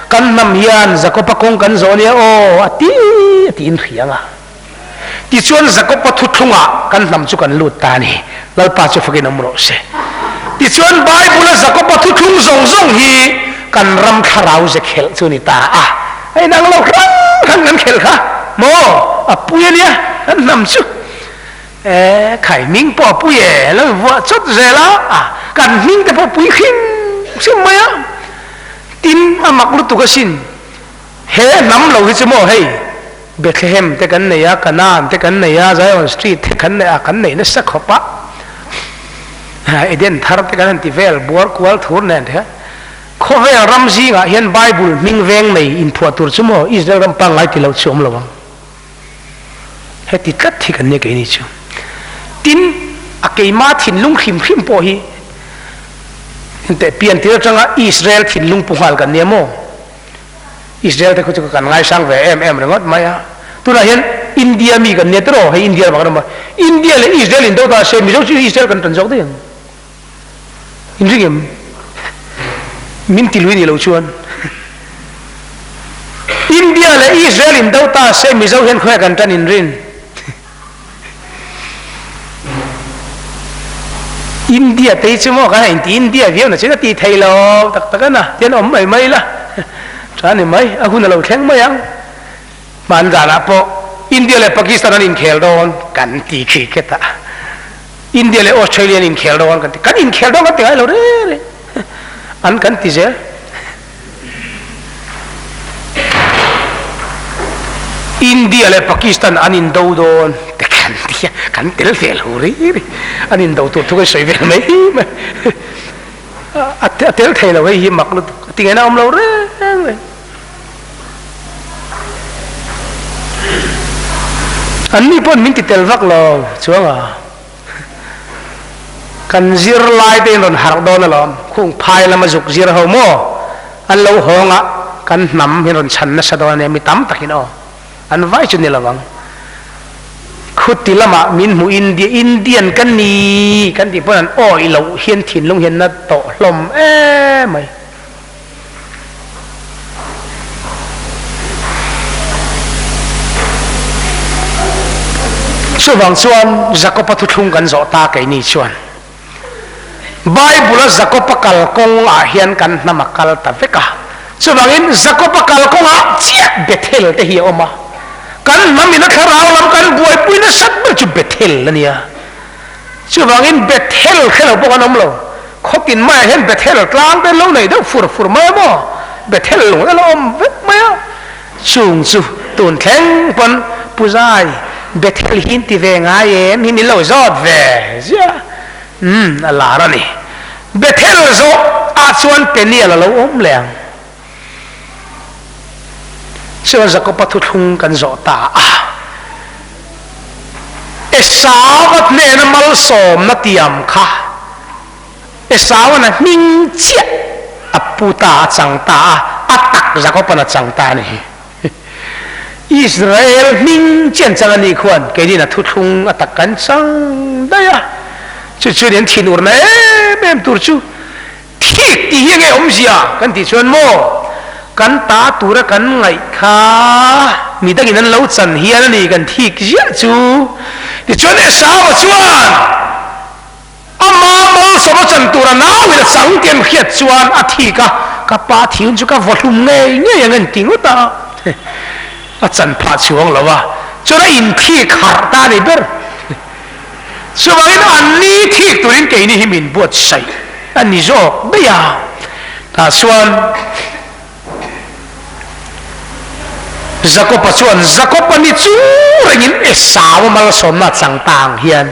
kan hnam hian Jakoba kawng kan zawh ania aw a ti a tiin hriang a. Tichuan Jakoba thuthlungah kan hnam chu kan lut ta a ni. Lalpa chu fakin awm rawh se. Tichuan Bible a Jakoba thuthlung zawng zawng hi kan ram thlarau ze khelh chu a ni ta a. A inang lo hrang hrang kan khelh kha maw a pui a nia kan hnam chu e khai hming pawh a pui e lo vuah chawt zel a a kan hming te pawh pui hrim hrim mai a tin a mak lutuk asin he hnam lo hi chu maw hei Bethlehem te kan nei a Canaan te kan nei a Zion Street te kan nei a kan nei nasa khawp a Eden thar te kan han ti vel buar kual thur nen te kha Khawvel ram zingah hian Bible hming veng nei inphuah tur chu maw Israel ram pangngai ti lo chu awm lo ang. Heti tlat hi kan nia keini chu. Tin, a keima thinlung hrim hrim pawh hi enteh pian tir atanga Israel thinlung pu nghal kan nia maw? Israel te khu chu kan ngaisang ve em em ringawt mai a. Tunah hian India mi kan nia tiraw hei India ramah kan awm a. India leh Israel in do ta se Mizo chu Israel kan tan zawk daih ang. In ring em? Min ti lui ni lo chuan India leh Israel in do ta se Mizo hian khawnge kan tan in rin? India te hi chu maw kan inti India viau na chuan a ti thei lo tak tak a na tian awm mai mai la tha ni mai a hun a lo thleng mai ang. Hman zanah pawh India leh Pakistan an inkhel dawn kan ti khi khetah. India leh Australia an inkhel dawn kan ti. Kan inkhel dawn kan ti ngai lo reng reng. An kan ti zel. India leh Pakistan an indo dawn te kan ti a, kan tel ve lo reng reng. An indo tur thu kan sawi vel mai mai. A tel thei lo hei hi mak lutuk. A ti ngaihna awm lo reng reng. Anni pawhin min ti tel vak lo chuang a, kan zirlai te in rawn harh dawn alawm, khung phai lama zuk zir ho maw an lo hawng a, kan hnam hi rawn chhan nasa dawn a nia mi tam takin aw, an vai chu ni lo ang. Khuti lamah min hmuh India, Indian ka ni kan tih pawn an awih loh hian thinlung hian na tawh hlawm emai. Chuvang chuan Jakoba thuthlung kan zawh ta keini chuan Bible-a Jakoba kalkawngah hian kan hnam a kal ta vek a. Chuvangin Jakoba kalkawngah chiah Bethel te hi a awm a. Kan hnam ina thlarau lam kan buaipui nasat ber chu Bethel a nia. Chuvangin Bethel hre lo pawh kan awm lo. Khawtin maiah hian Bethel tlang te lo nei deuh fur fur mai a maw? Bethel lung elo awm vek mai a. Chung chu tun thleng pawn Pu Zai, Bethel hi in ti ve ngai em hi min lo zawt ve ziah. Umm, a lar a ni. Bethel zawh ah chuan Peniel a lo awm leh ang. Chuan Jakoba thuthlung kan zawh ta a. Esau-a hnena malsawmna tiam kha Esau-an a hming chiah a pu ta, a chang ta a, a tak Jakob-an a chang ta a ni hi. Israel hming chiah an chang a nih khuan keinin a thuthlung a tak kan chang daih a. Chu chuan an thinurna em em tur chu thik. Thik tih hi enge awmzia kan tih chuan maw kan ta tura kan ngaih kha midangin an lo chan hian a ni kan thik ziah chu. Tichuan Esau-a chuan ama malsawm a chan tura nauin a chang tih an hriat chuan a thik a, ka pa thiun chu ka vaw hlum ngei ngei ang an ti ngawt a, a chan phah chuang lo a, chuan a inthik harh ta a ni ber. Chuvangin anni thik turin keini hi min buatsaih a ni zawk daih a. Tah chuan Jakob-a chuan Jakob-a ni chu rengin Esau-a malsawmna a chang ta ang hian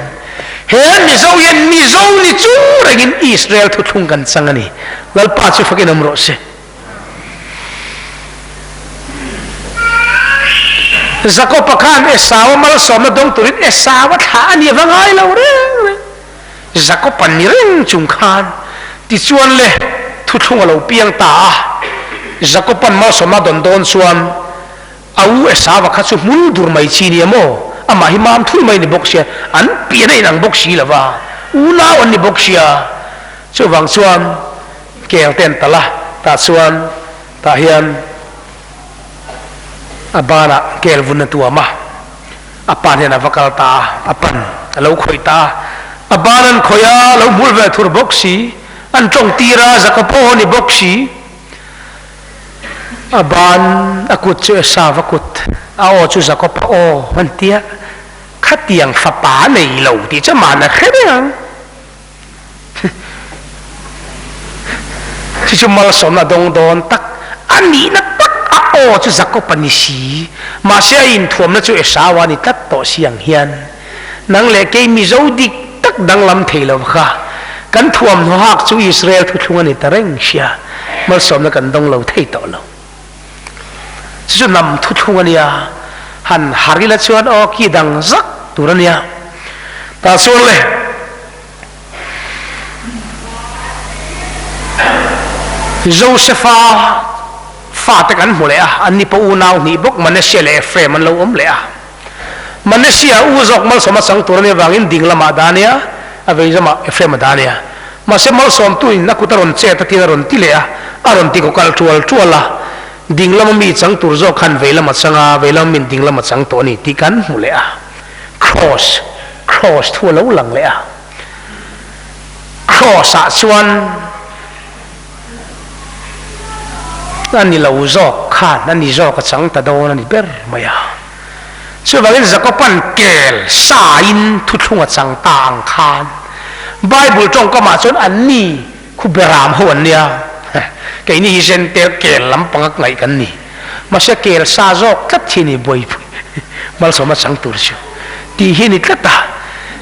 he Mizo hian Mizo ni chu rengin Israel thuthlung kan chang a ni. Lalpa chu fakin awm rawh se. Jakob-a khan Esau-a malsawmna dawng turin Esau-a thlah a ni a va ngai lo reng reng. Jakob-a ni reng chung khan tichuan le thuthlung a lo piang ta a. Jakob-a'n malsawmna dawn dawn chuan a u Esau-a kha chu hmul dur mai chi nia maw? Amah hi mam thul mai ni bawk sia, an pian a inang bawk si lo va, unau an ni bawk sia. Chuvang chuan Kel te an talh a, tah chuan tah hian a banah kel vun a tuam a, a pan hian a va kal ta a, a pan a lo khawih ta a, a ban an khawih a, a lo hmul ve thur bawk si, an tawng tir a, Jakob aw ni bawk si, a ban a kut chu Esau a kut, a aw chu Jakob a aw an tia, khatiang fapa a nei lo tih chu amah a hre reng ang. Chu chu malsawmna dawng dawn tak a nihna tak a aw chu Jakob a ni si. Mahse a inthuamna chu Esau a ni tlat tawh si ang hian nang leh kei Mizo dik tak danglam thei lo kha kan thuamhnaw hak chu Israel thuthlung a ni ta reng sia, malsawmna kan dawng lo thei tawh lo. Chu chu hnam thuthlung a nia, han har ila chuan aw ki dang zak tur a nia. Tah chuan le. Josefa fate kan hmu leh a, anni pawh unau hnih bawk Manasseh leh Ephraim an lo awm leh a. Manasseh u zawk malsawm a chang tur a nih avangin ding lamah dah a nia, a vei zamah Ephraim a dah a nia. Mahse malsawmtuin a kut a rawn chet a tiin a rawn ti leh a, a rawn ti kaw kal tual tual a. Ding lama mi chang tur zawk khan vei lam a chang a, vei lama min ding lam a chang tawh a ni tih kan hmu leh a. Cross, Cross thu a lo lang leh a. Cross ah chuan a ni lo zawk khan a ni zawk a chang ta dawn a ni ber mai a. Chuvangin Jakoban kel sa in thuthlung a chang ta ang khan Bible tawngkamah chuan an ni khu beram ho an nia. Keini hi zen tel kel lampanga ngaih kan ni. Mahse kel sa zawk tlat hi ni buaipui malsawm a chang tur chu tih hi a ni tlat a.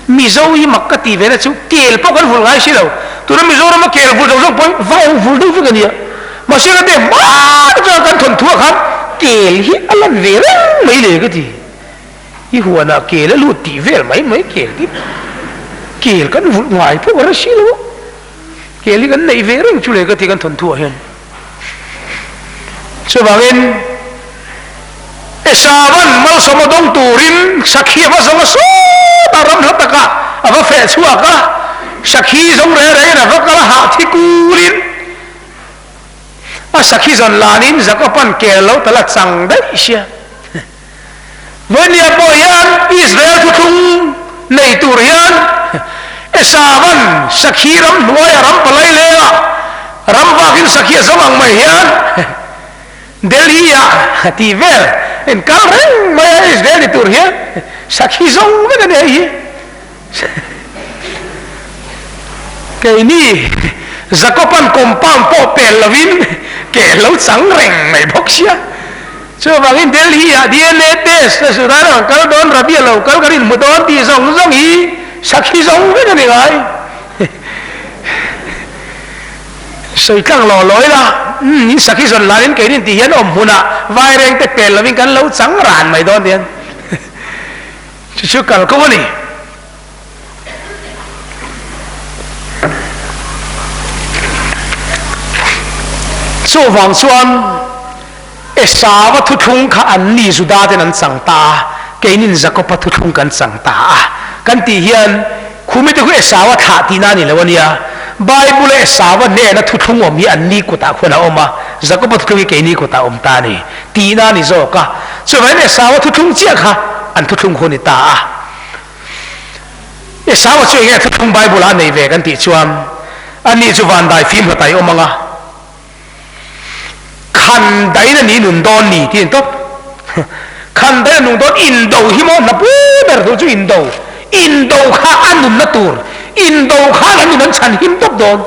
Mizo hi mak ka tih ve na chu kel pawh kan vul ngai si lo. Tuna Mizorama kel vul zawng zawng pawh hi vau vul deuh vek a nia. Mahse ka te hma atanga kan thawnthu ah khan kel hi a lan ve reng mai le ka ti. I huanah kel a lut tih vel mai mai kel hi kel kan vulh ngai pawh ka hre si lo a. Kel hi kan neih ve reng chu le ka ti kan thawnthu ah hian. Chuvangin Esavan malsawm a dawng turin sakhi a va zawng a sawt a, ram hla takah a va feh chhuak a, sakhi zawng reng rengin a va kal a, hah thi kulin a sakhi zawn lanin Jakoban kel lo tal a chang daih sia. Vawinia pawh hian Israel thuthlung nei tur hian Esavan sakhi ram hnuaia ram palai lengah ram vakin sakhi a zawng ang mai hian Delhi-ah tih vel in kal reng mai a Israel ni tur hian sakhi zawng vek a ni hei hi. Keini Jakoban compound pawh pel lovin ke lo chang reng mai bawk sia. Chuvangin Delhi-ah DNA test a sudan ang kal dawn, Rabi a lo kal kan inhmu dawn tih zawng zawng hi sakhi zawng vek a ni ngai. Sawi tlang law law ila, umm in sakhi zawn lanin keini tih hian awm hmunah vaireng te pel lovin kan lo chang ran mai dawn tian chu chu kal ko a ni. Chuvang chuan Esau-a thuthlung kha anni Juda ten an chang ta a, keinin Jakob-a thuthlung kan chang ta a. Kan tih hian khumi te khu Esau-a thlah tihna a ni lo a nia. Bible a Esauva hnena thuthlung awm hi anni kutah khuan a awm a, Jakoba thuthlung hi keini kutah a awm ta a ni tihna a ni zawk a. Chuvangin Esauva thuthlung chiah kha an thuthlung khu a ni ta a. Esauva chu enge thuthlung Bible ah a nei ve kan tih chuan ani chu vandai fim hlatai awm ang a, Khan dain a ni nun dawn ni tih a ni tawp. Khan dain a nung dawn indo hi maw hna pui ber tur chu indo. Indo kha a nunna tur. Indo khan an nun an chhan him tawp dawn.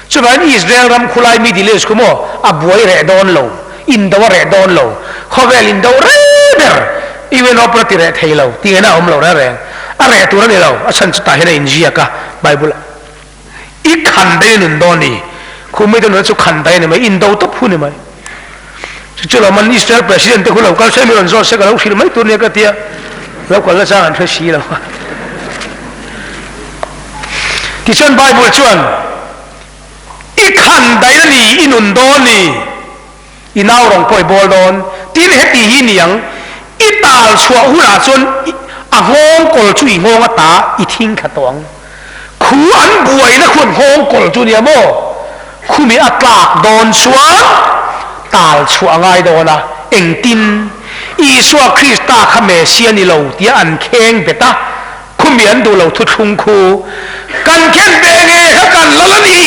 Chuvangin Israel ram khulai Middle East khu maw a buai reh dawn lo. Indo a reh dawn lo. Khawvel indo rei ber UN opera ti reh thei lo. Tih ngaihna a awm lo reng reng. A reh tur a ni lo. A chhan chutah hian a inziak a Bible ah. I khan daih a nun dawn ni. Khu mite nuna chu khan daih a ni mai, indo tawp hu ni mai. Chu chu lo man Israel President te khu lo kal se mi rawn zawt se ka lo hrilh mai tur nia ka tia. Lo kal nachang an hre si lo. Tichuan Bible chuan I khan daih a ni, i nun dawn ni. I nau rawng pawh i bawl dawn. Tin heti hi ni ang, i tal chhuah hunah chuan a nghawng kawl chu i nghawng ata i thing thla tawh ang. Khu an buaina khu an nghawng kawl chu nia maw? Khumi a tlak dawn chuan tal chhuah a ngai dawn a, engtin? Isua Krista kha Messia ni lo tia an kheng bet a, Khumi an duh lo thuthlung khu kan khen ve nge kha kan lal a ni.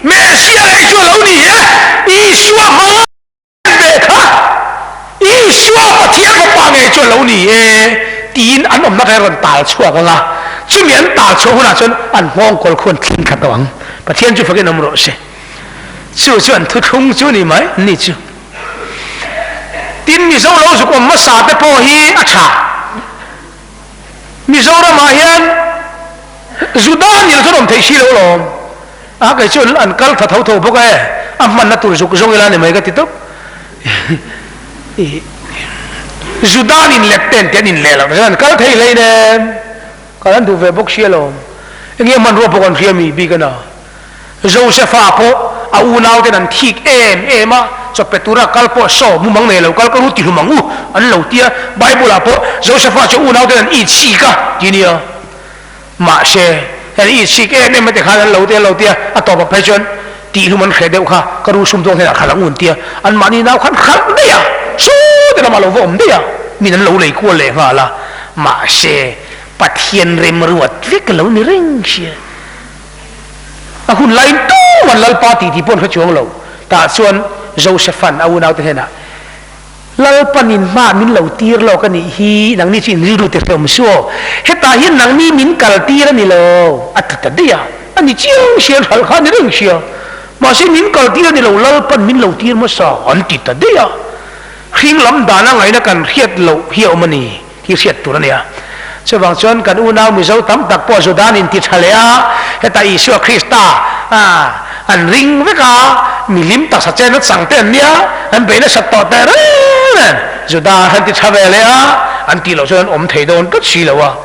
Messia leh chu a lo ni e. Isua hmang ve kha Isua Pathian fapa ngei chu a lo ni e tiin an awmna kha rawn tal chhuak ang a. Chumi an tal chhuah hunah chuan an nghawngkawl khu an thleng thla tawh ang. Pathian chu fakin awm rawh se. Chu chu an thuthlung chu ni mai an ni chu. Tin Mizo lo zuk awm hmasa te pawh hi a tha. Mizoram ah hian Juda nil chu an awm theih si lo lawm. A kei chu an kal tha tho tho bawk e, a hmanna tur zuk zawng ila ni mai ka ti tawp. Juda nin let ten te an inleh loh chuan an kal thei hlei nem. Kal an duh ve bawk si alawm. Enge hmanrua pawh kan hria mi bik a na. Josefa pawh a unauten an thik em em a, chawpe tura kal pawh saw mumang nei lo kal ka ru ti hlum ang u an lo ti a, Bible ah pawh Josefa chu unauten an it sik a ti nia. Mahse, an it sik em em a ti khan an lo ti an lo ti a, a tawpah phei chuan tih hlum an hreh deuh kha ka ru sumdawng hnenah khalh ang u an ti a, anmahni nau khan khalh daih a, sawte lamah lo va awm daih a, min an lo lei kual leh nghal a, mahse Pathian remruat vek a lo ni reng sia. A hun laiin tum an Lalpa tih tih pawh an hre chuang lo. Tah chuan Josepha'n a unaute hnenah, Lalpanin hma min lo tir lawk a nih hi, nangni chu in rilru ti hrehawm suh aw. Hetah hian nangni min kal tir a ni lo, a ti ta daih a. A ni chiang sia, an hralh kha a ni reng sia. Mahse min kal tir a ni lo, Lalpan min lo tir hmasa, an ti ta daih a. Hring lam dana ngaihna kan hriat loh hi a awm a ni. Hi hriat tur a nia. Chuvang chuan kan unau Mizo tam tak pawh Judan in ti tha leh a, hetah Isua Krista an ring vek a, mihlim taksa chen a chang te an nia, an beih nasat tawh teh reng nen Juda an ti tha ve leh a, an tih loh chuan an awm thei dawn tlat si lo a.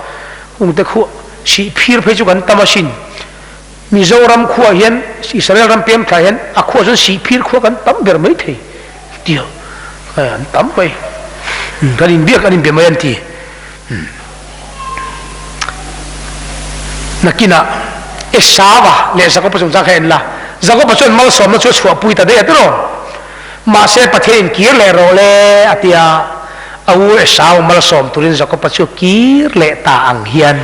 Hungte khuah sih phir phei chu kan tam asin. Mizoram khuah hian Israel ram pem thla hian a khuah chuan sih phir khuah kan tam ber mai thei tih an tam mai. Kan inbiak an inbe mai an ti. Nakinah Esava leh Jakoba chungchang kha en la. Jakoba chuan malsawmna chu a chhuahpui ta daih a tiraw? Mahse Pathian in kir leh rawh le a ti a, a u Esau malsawm turin Jakoba chu kir leh ta ang hian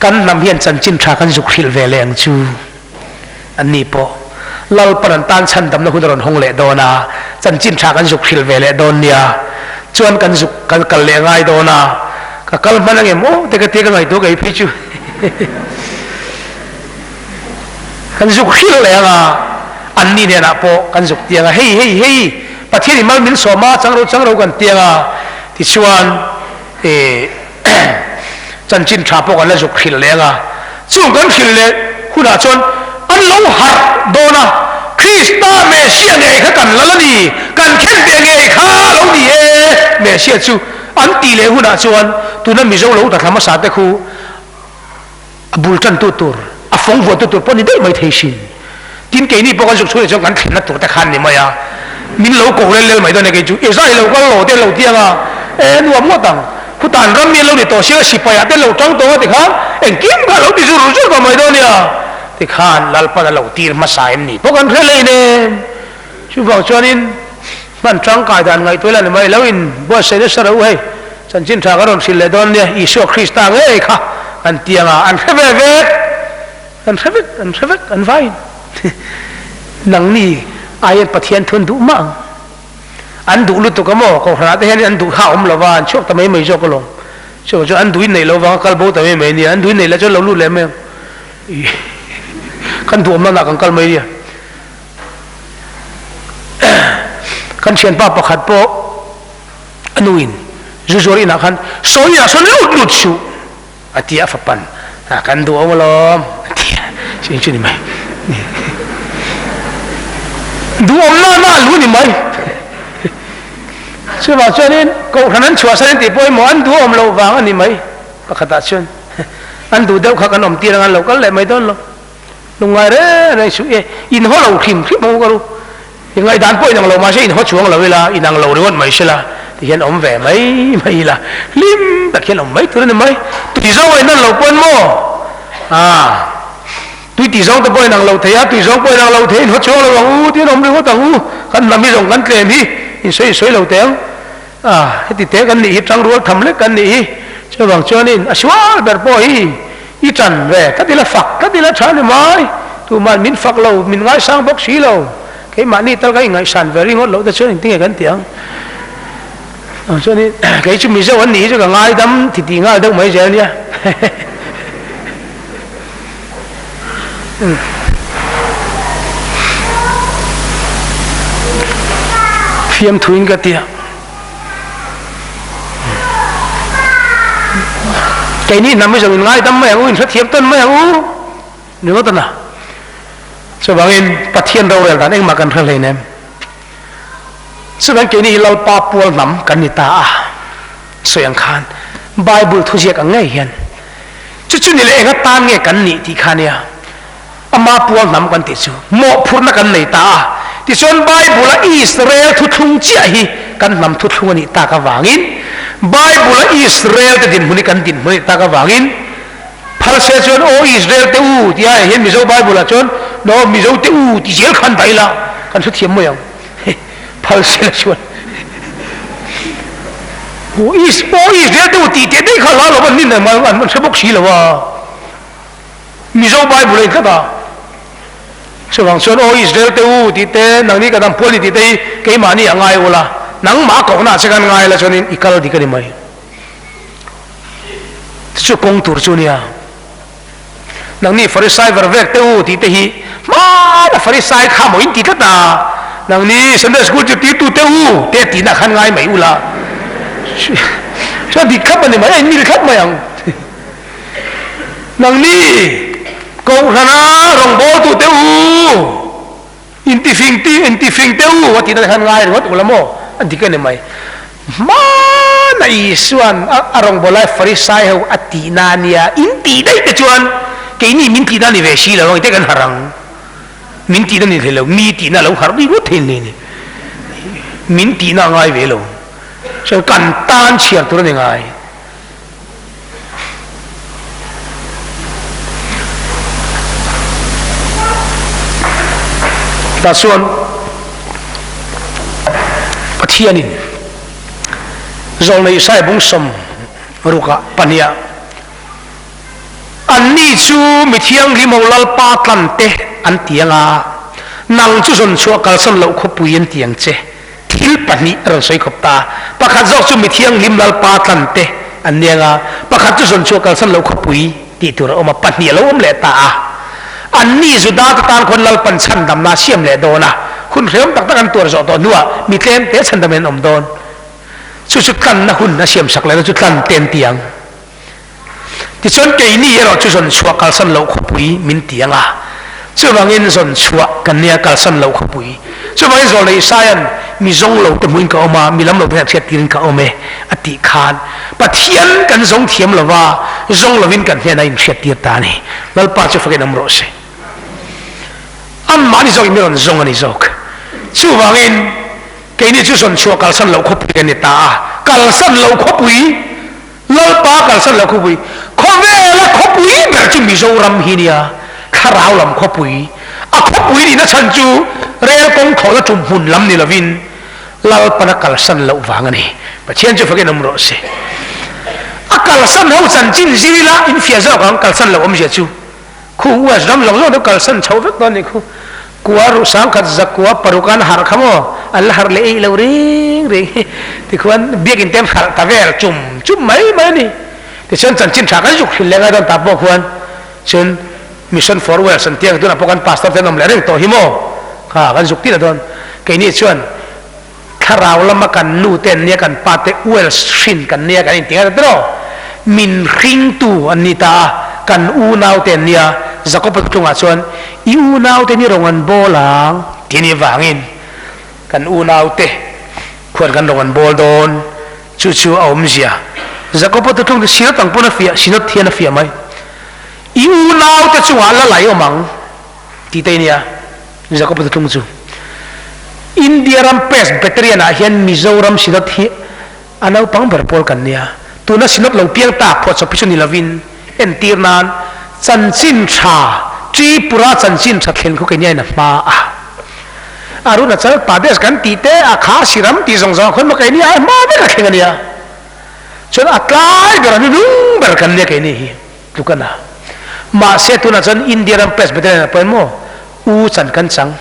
kan hnam hian chanchin tha kan zuk hrilh ve leh ang chu. Anni pawh Lalpan an tan chhandamna hun a rawn hawng leh dawn a, chanchin tha kan zuk hrilh ve leh dawn nia, chuan kan zuk kan kal leh ngai dawn a, ka kal hman angem aw te ka tia ka ngaihtuah kei phei chu. Kan zuk hrilh leh ang a, anni hnenah pawh kan zuk tiang a, hei hei hei Pathian i mal min sawm a, chang ro chang ro kan tiang a, tichuan ih chanchin tha pawh kan la zuk hrilh leh ang a, chung kan hrilh leh hunah chuan an lo harh dawn a, Krista Messiah ngei kha kan lal a ni, kan khen ve ngei kha a lo ni e, Messiah chu an tih leh hunah chuan tuna Mizo lo ta thla hmasa te khu A bul tantu tur, a fawng vuahtu tur pawh ni daih mai thei sin. Tin, keini pawh kan zuk chhung leh chuan kan thlenna tur te khan ni mai a, min lo ko lel lel mai dawn e kei chu. I zai lo kal lo te lo ti ang a, e nuam ngawt ang. Khutan ram mi an lo ni tawh sia, sipai ah te an lo tang tawh a tikhan engkim kha a lo ti zur zur tawh mai dawn nia. Tikhan Lalpan a lo tir hmasa em ni pawh kan hre lei nem. Chuvang chuanin hman tangkai dan ngaihtuah ila ni mai lo in buatsaih nasa ro hei chanchin tha ka rawn hrilh leh dawn nia Isua Krista ngei kha an ti anga an hre ve vek an hre vek an hre vek an vaiin nangni aiin Pathian thu an duh mah ang an duh lutuk a maw kohhranah te hian an duh kha a awm lova an chhuak ta mai mai zawk alawm chuvang chuan an duhin neih loh vanga kal bo ta mai mai nia an duhin neih lah chuan lo lut leh mai ang kan duhawm nana kan kal mai nia. Kan thianpa pakhat pawh a nuin zu zuar inah khan sawi inah sawn lut lut suh a ti a fapan a kan duh awm alawm a ti a chu chu ni mai duhawm na na lu ni mai chuvang chuanin kohhran an chhuahsan an tih pawimawh an duhawm loh vang a ni mai pakhatah chuan an duh deuh kha kan awm tir anga an lo kal leh mai dawn lo. Lungngai reng reng suh e, in haw lo hrim hrim ang u ka ru. I ngaihdan pawh inang lo mahse in haw chuang lo ila, inang lo ringawt mai sela tihian awm ve mai mai ila, hlim tak hian awm mai tur a ni mai. Tui zawng a inang lo pawn maw? Aa, tui tih zawng te pawh inang lo thei a, tui zawng pawh inang lo thei, in haw chuang lo ang u, tihian awm ringawt ang u. Kan hnam hi zawng kan tlem hi, in sawi sawi lo teh ang. Aa, heti te kan nih hi, tangrual tham lek kan nih hi. Chuvang chuanin a sual ber pawh hi I ṭan ve, ka ti la fak, ka ti la ṭha ni mai. Tuman min fak lo, min ngaisang bawk si lo. Keimahni tal ka ingaihsan ve ringawt loh te chuan engtin nge kan ti ang? Ang chuan kei chu Mizo an nih hi chu ka ngaidam ti tih nghal deuh mai zel nia. Fiamthuin ka ti a. Keini hnam hi zawng in ngaidam mai ang u, in hrethiam tawn mai ang u ni ngawt a na. Chuvangin Pathian rorel dan engmah kan hre hleinem. Chuvang keini hi Lalpa pual hnam kan ni ta a, sawi ang khan Bible thuziak ang ngei hian chu chu ni leh enga tan nge kan nih tih kha nia. Ama pual hnam kan tih chu mawhphurhna kan nei ta a, tichuan Bible-a Israel thuthlung chiah hi kan hnam thuthlung a nih tak avangin, Bible-a Israel te dinhmun hi kan dinhmun a nih tak avangin, phal se chuan Aw Israel te u tih aiah hian Mizo Bible-ah chuan Aw Mizo te u ti zel khan dah ila kan hrethiam mai ang. Phal se la chuan Aw Israel te u tih teh daih kha la lo an nin an hre bawk si lo a. Mizo Bible a intlat a, chuvang chuan Aw Israel te u tih te, nangni ka dam pual ni tih te hi keimahni a ngai ula, nangmah a kohna ah che khan ngai la chuanin i kal dik a ni mai. Chu kawng tur chu nia. Nangni Farisai ver vek te u tih te hi hmana Farisai kha maw in ti tlat a, nangni Sunday School zirtirtu te u te tihna khan ngai mai ula. Chuan dik thlap a ni mai, a inmil thlap mai ang. Nangni Kohhrana rawngbawltute u, intifing ti intifing te u a tihna te khan ngai ringawt ula maw? A dik a ni mai. Hmana Isua'n a rawngbawlh lai Farisai ho a tihna ania, in tih daih te chuan keini min tihna ni ve si lo ang, ite kan harh ang. Min tihna ni thei lo, mi tihna lo harh ringawt thei ni ni. Min tihna a ngai ve lo. Chuan kan tan chhiar tur a ni ngai. Tah chuan Pathianin Zawlnei Isaiah bung sawm rukah pahniha Anni chu mi thianghlim ho Lalpa tlante an ti anga, nang chu zawn chhuah kalsan loh khawpui an ti ang che. Thil pahnih a rawn sawi khawp ta. Pakhat zawk chu mi thianghlim Lalpa tlante an ni anga, pakhat chu zawn chhuah kalsan loh khawpui tih tur a awm a, pahnih a lo awm leh ta a. Anni Juda te tan khawn Lalpan chhandamna a siam leh dawn a, hun hrehawm tak tak an tuar zawh tawh hnuah mi tlem te chhandamin an awm dawn. Chu chu tlanna hun a siamsak lehna chu tlan te an ti ang. Tichuan keini erawh chu zawn chhuah kalsan loh khawpui min ti ang a, chuvangin zawn chhuah kan nia kalsan loh khawpui. Chuvangin Zawlnei Isaia'n, Mi zawng lo te hmuhin ka awm a, mi lam lo te hian hriat tirin ka awm e, a tih khan Pathian kan zawng thiam lo va, zawng lovin kan hnenah inhriat tir ta a ni. Lalpa chu fakin awm rawh se. Anmahni zawkin mi rawn zawng a ni zawk. Chuvangin keini chu zawn chhuah kalsan loh khawpui kan ni ta a, kalsan loh khawpui, Lalpa kalsan loh khawpui, khawvela khawpui ber chu Mizoram hi nia. Thlarau lam khawpui, a khawpui nihna chhan chu rel kawng thlawhna tum hmun lam ni lovin Lalpan a kalsan loh vang a ni. Pathian chu fakin awm rawh se. A kalsan ho chanchin zir ila infiah zawk ang, kalsan loh awmzia chu khu US ram zawng zawng te kalsan chho vek dawn a nih khu. Kua ruh sangkhat zakua paruk an harh kha maw an la harh leh eih lo reng reng hi tikhuan biakin te an hralh ta vel chum chum mai mai a ni. Tichuan chanchin tha kan zuk hrilh leh ngai dawn ta pawh khuan chuan Mission for Wales an tih ang tunah pawh kan pastor te an awm leh reng tawh hi maw kha kan zuk tih la dawn. Keini chuan thlarau lama kan nu te an nia kan pa te Wales hrin kan nia kan inti ngai ta tiraw? Min hringtu an ni ta a, kan unau te an nia Jakob-a tlungah chuan i unau te ni rawng an bawl ang tih a nih avangin kan unau te khuan kan rawng an bawl dawn. Chu chu a awmzia. Jakob-a tutlung chu Synod ang pawn a fiah, Synod hian a fiah mai. I unaute chungah la lai awm ang tih te nia Jakob-a tutlung chu. India ram Presbyterian ah hian Mizoram Synod hi a naupang ber pawl kan nia. Tuna Synod lo piang tak phuahchawp hi chu ni lovin entir nan chanchin tha Tripura chanchin tha thlen khu kei nia in a hma a. Arunachal Pradesh kan tih te a kha siram tih zawng zawng khawn maw keini ai hma vek a thleng a nia. Chuan a tlai ber a hnunung ber kan nia keini hi tluk a na. Mahse tunah chuan India ram Presbyterian ah pawhin maw U chan kan chang,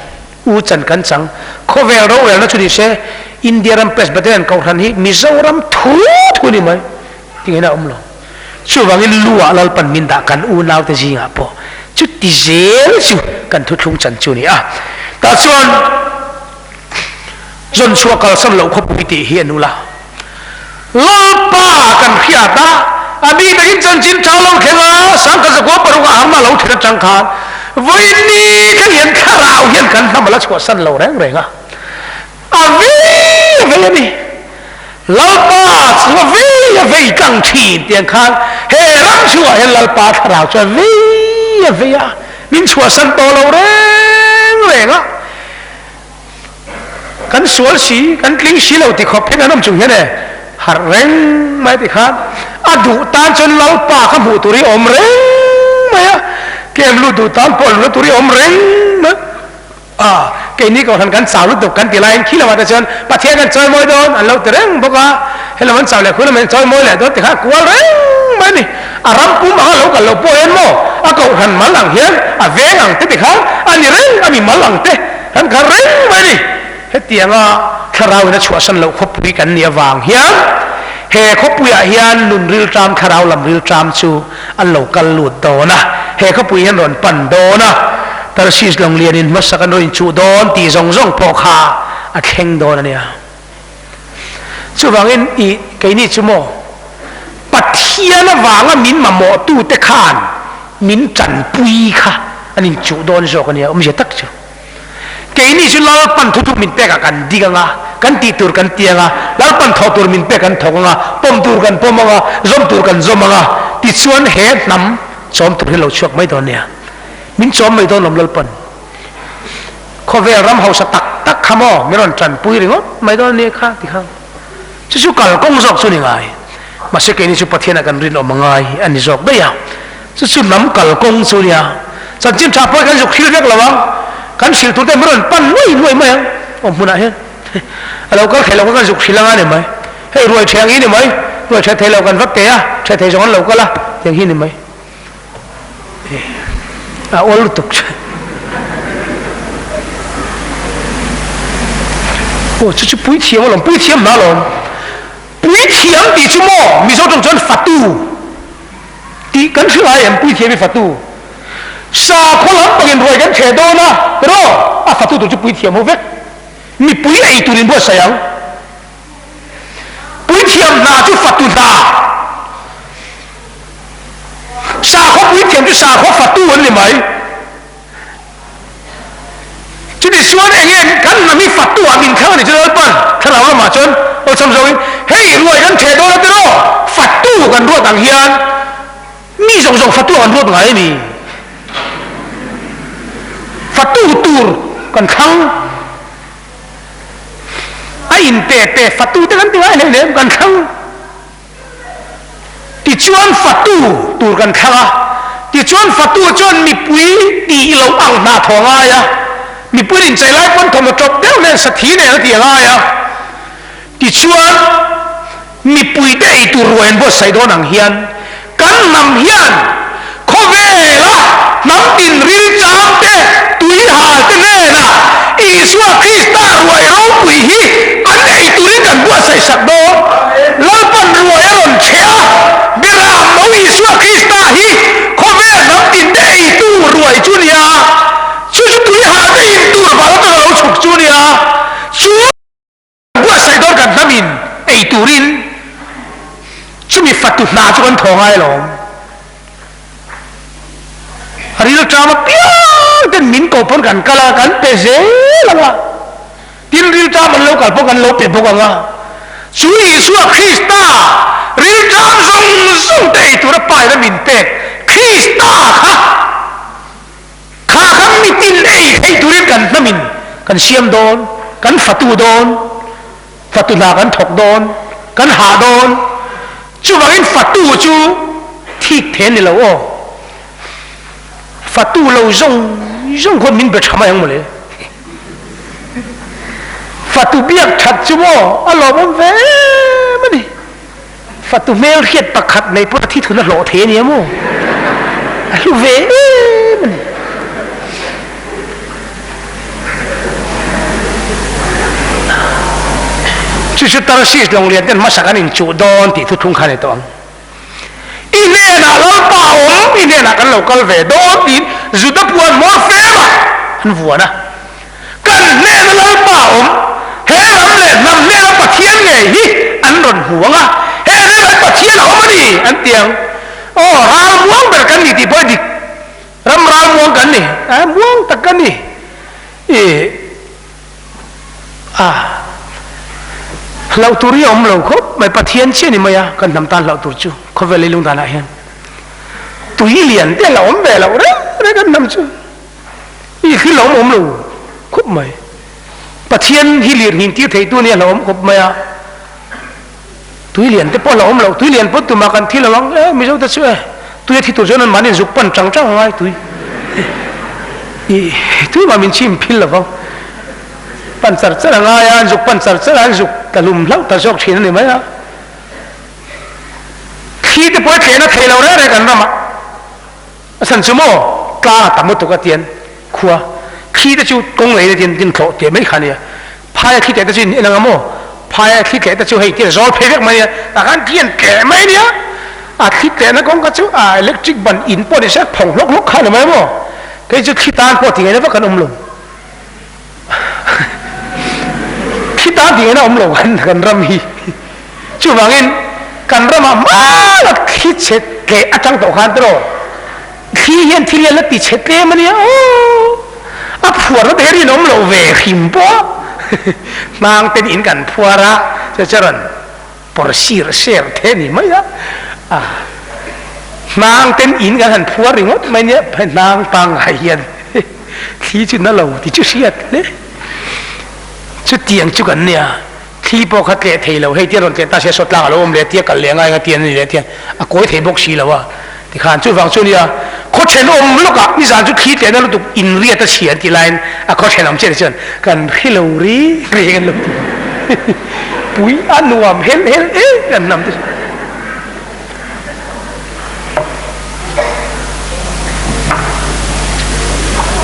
U chan kan chang. Khawvel rorelna chu ni se India ram Presbyterian kohhran hi Mizoram thu thu ni mai tingin a awm lo. Chuvangin lu ah Lalpan min dah kan unaute zingah pawh chuti zel chu kan thuthlung chan chu a ni a. Tah chuan zawn chhuah kalsan loh khawpui tih hi a nul a. Lalpa kan hriat a, a bik takin chanchin tha lo thleng a, sangkhat zakua paruk ah harna lo thlen atang khan vawiin ni thleng hian thlarau hian kan hnam a la chhuahsan lo reng reng a. A vei a vei a ni. Lalpa chu a vei a vei tlang thin tiang khan he ram chhungah hian Lalpa thlarau chu a vei a vei a, min chhuahsan tawh lo reng reng a. Kan sual si, kan tling si lo ti khawp hian kan awm chung hian e harh reng mai ti khan a duh tan chuan Lalpa kha hmuh tur hi a awm reng mai a, kem lut duh tan pawh luhna tur hi a awm reng mai. A, keini kohhran kan chau lutuk kan ti laiin khi lamah te chuan Pathian kan chawimawi dawn an lo ti reng bawk a, helam an chau leh khu lamah in chawimawi leh dawn ti kha a kual reng mai a ni. A ram pum anga lo kal lo pawh hian maw a kohhran mal ang hian a veng ang te ti kha a ni reng a mi mal ang te kan kal reng mai a ni. Hetianga thlarau in a chhuahsan loh khawpui kan nih avang hian he khawpuiah hian nun rilṭam thlarau lam rilṭam chu an lo kal lut dawn a, he khawpui hian rawn pan dawn a, Tarsis lawng lianin hmasak an rawn inchuh dawn tih zawng zawng pawh kha a thleng dawn a nia. Chuvangin i keini chu maw Pathian avanga min mamawhtute khan min tanpui kha an inchuh dawn zawk a nia, awmzia tak chu. Keini chu Lalpan thuthluk min pekah kan dik ang a, kan tih tur kan ti ang a, Lalpan thawh tur min pek kan thawk ang a, pawm tur kan pawm ang a, zawm tur kan zawm ang a, tichuan he hnam chawm tur hi lo chhuak mai dawn nia. Min chawm mai dawn lawm Lalpan. Khawvel ram hausa tak tak kha maw min rawn tanpui ringawt mai dawn nia kha ti kha. Chu chu kalkawng zawk chu ni ngai. Mahse keini chu Pathianah kan rinawm a ngai a ni zawk daih a. Chu chu hnam kalkawng chu nia. Chanchin tha pawh hi kan zuk hril vek lo ang. Kan hril tur te min rawn pan nuai nuai mai ang. Awm hmunah hian a lo kal thei lo kha kan zuk hril anga ni mai. Hei ruai ṭheh ang hi ni mai. Ruai ṭheh thei lo kan va pe a, ṭheh thei zawng an lo kal a, tiang hi ni mai. A awl lutuk chu. Aw chu chu puithiam alawm, puithiam hna alawm. Puithiam tih chu maw Mizo tawng chuan fatu tih kan hre ngai em puithiam hi fatu. Sakhaw lampangin ruai kan theh dawn a tiraw a fatu tur chu puithiam ho vek. Mipui ei turin buatsaih ang. Puithiam hna chu fatu hna. Sakhaw puithiam chu sakhaw fatu an ni mai. Chuti chuan eng nge kan hnam hi fatu ah min thlang a ni chu Lalpan thlarau lamah chuan awlsam zawngin hei ruai kan theh dawn a tiraw fatu kan ruat ang hian mi zawng zawng fatu ah kan ruat ngai a ni. Fatu tur kan thlang. A inpe pe fatu te kan ti ngai hlei lem kan thlang. Tichuan fatu tur kan thlang a. Tichuan fatu chuan mipui tih loh ang hna thaw a ngai a, mipui rinchei lai pawn thawmhnaw ṭawp deuh nen sathi nen a tih a ngai a. Tichuan mipuite ei tur ruai an buatsaih dawn ang hian kan hnam hian khawvela hnam tin rilchang te, tuihal te hnenah Isua Krista ruai ropui hi an ei turin kan buatsaih sak dawn. Lalpan ruai a rawn chhe a, Beram no Isua Krista hi khawvel hnam tin te ei tu ruai chu nia, chu chu tuihal te in tur val atanga lo chhuk chu nia, chu. Buatsaih dawn kan hnamin ei turin chumi fatu hna chu kan thaw ngai alawm. Rilṭam apiang ten min ko pawn kan kal a, kan pe zel ang a. Tin, rilṭam an lo kal pawh kan lo pe bawk ang a. Chu Isua Krista rilṭam zawng zawng te ei tura paina min pek Krista kha Kha khan mitin ei theih turin kan hnamin kan siam dawn, kan fatu dawn, fatu hna kan thawk dawn, kan hah dawn. Chuvangin fatu chu thik the ni lo aw. Fatu lo zawng zawng khawn min be tha mai ang mawle. Fatu biak that chu maw a lawmawm ve em a ni. Fatu hmel hriat pakhat nei pawh a thi thun a hlawh thei a nia maw? A hlu ve em a ni. Chu chu Tarsis lawnglian ten hmasak an inchuh dawn tih thuthlung kha a ni tawh ang. I hnenah Lalpa a awm, i hnenah kan lo kal ve dawn tiin Juda puan hmawr femah an vuan a. Kan hnena Lalpa a awm, he ram leh hnam hnena Pathian ngei hi an rawn hmu ang a, he hnenah hian Pathian a awm a ni an ti ang. Aw, ral muang ber kan ni tih pawh hi dik. Ram ral muang kan ni, a muang tak kan ni. Ih, a hlauh tur hi a awm lo khawp mai, Pathian chiah ni mai a kan hnam tan hlauh tur chu khawvel leilung danah hian tui lian te la awm ve loh reng reng kan hnam chu. I hi lo awm lo khawp mai. Pathian hi lir hnin tir theitu nia hlauhawm khawp mai a. Tui lian te pawh hlauhawm lo, tui lian pawh tumah kan thi lo ang e, Mizo te chu e, tui a thi tur chuan an mahni zuk pan chang chang angai tui. I tui mah min chim phil lo vang. Pan char char angai a, an zuk pan char char a, an zuk ta hlum hlauh ta zawk thin a ni mai a. Thli te pawh a tlehna thei lo reng reng kan ramah. A chhan chu maw tlang a tam lutuk a tian khua thli te chu kawng lei te tian tin thlawh teh mai kha a nia. Phai a thli tleh te chu in en anga maw phai a thli tleh te chu hei tian zawl phei vek mai a nia tah khan thli an tleh mai a nia. A thli tlehna kawng kha chu a electric ban in pawh ni se phawng hlawk hlawk kha a ni mai maw. Kei chu thli tan pawh ti ngaihna vak an awm lo. Thli tan ti ngaihna awm lo kan ram hi. Chuvangin, kan ramah hmala thli chhe tleh atang tawh khan tiraw, thli hian thil hian la ti chhe tlem a nia aw, a phuarna te hi rinawm loh ve hrim pawh a, hnang ten in kan phuar a, chu chu rawn pawr sir ser the ni mai a, a hnang ten in kan han phuar ringawt mai nia, hnang pangngai hian thli chu na lo ti chu hriat hle, chutiang chu kan nia. Thli pawh kha tleh thei lo, hei tia rawn tleh ta sia sawt tlang a lo awm leh tia kal leh ngai nga tia ni leh tia a kawi thei bawk si lo a tikhan chuvang chu nia khaw thenawm lawkah nizan chu thli tlehna lutuk inriat a chhia an tih laiin a khaw thenawm chiah te chuan kan hri lo ri ri kan lo ti pui a nuam hel hel em kan hnam te chu.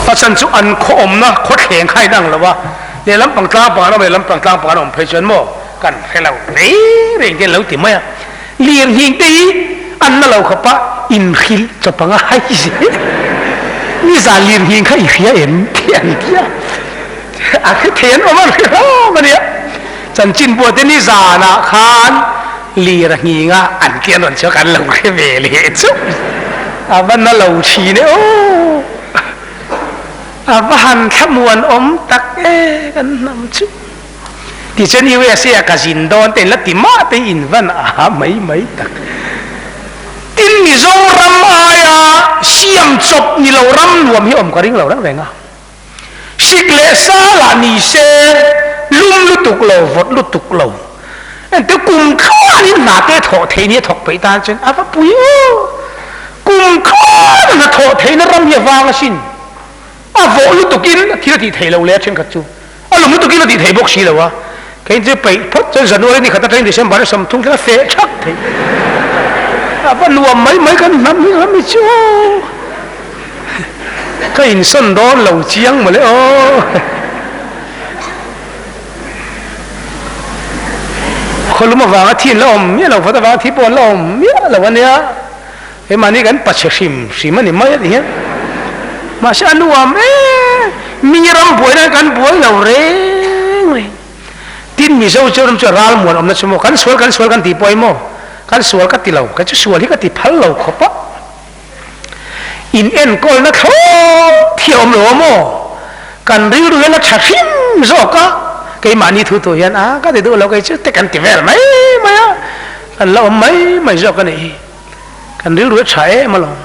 A chhan chu an khaw awmna khaw thleng kha in ang lo a. Lehlam pang tlang pang an awm lehlam pang tlang pang an awm phei chuan maw kan hre lo reng reng te an lo ti mai a. Lirnghing te hi an na lo khawp a inhrilh chawp ang a hai zel. Nizan lirnghing kha i hria em tih an ti a. A hre thei an awm a hre hlawm a nia. Chanchinbua te nizanah khan lir a nghing a an ti an rawn chhuak an lo hre ve leh chauh. A va na lo thin e aw. A va han thlamuan awm tak e kan hnam chu. Tichuan USA ah ka zin dawn te in la ti mah te in van a mai mai tak. Tin Mizoram aia siam chawp ni lo ram nuam hi awm ka ring lo reng reng a. Hrik leh sa lah ni se lum lutuk lo vawt lutuk lo. Engte kum thluanin hna te thawh theih ni a thawk peih tan chuan a va pui u. Kum thluan. theihna ram hi a vang asin. A vawh lutukin thil a tih theih loh leh a thenkhat chu a lum lutukin a tih theih bawk si lo a. Kei chu peih phawt chuan January ni khat atangin December ni 30 thleng a feh thak theih. A va nuam mai mai kan hnam hi ram hi chu aw. Ka insawn dawn lo chiang mawle aw. Khawlum avanga thi an la awm miah lo, vawt avanga thi pawh an la awm miah lo a nia. Keimahni kan pachhe hrim hrim a ni mai a ti hian. Mahse a nuam e, mi ram buaina kan buai lo reng reng. Tin Mizo chu ram chu ral muan awmna chu maw, kan sual kan sual kan tih pawh hi maw, kan sual ka ti lo, kei chu sual hi ka ti phal lo khawp a. In enkawlna thlawp hi a awm lo a maw, kan rilru hian a tha hrim zawk a, keimahni thu tur hian a ka ti duh lo kei chu te kan ti vel mai mai a, kan la awm mai mai zawk a nih hi. Kan rilru a tha em alawm.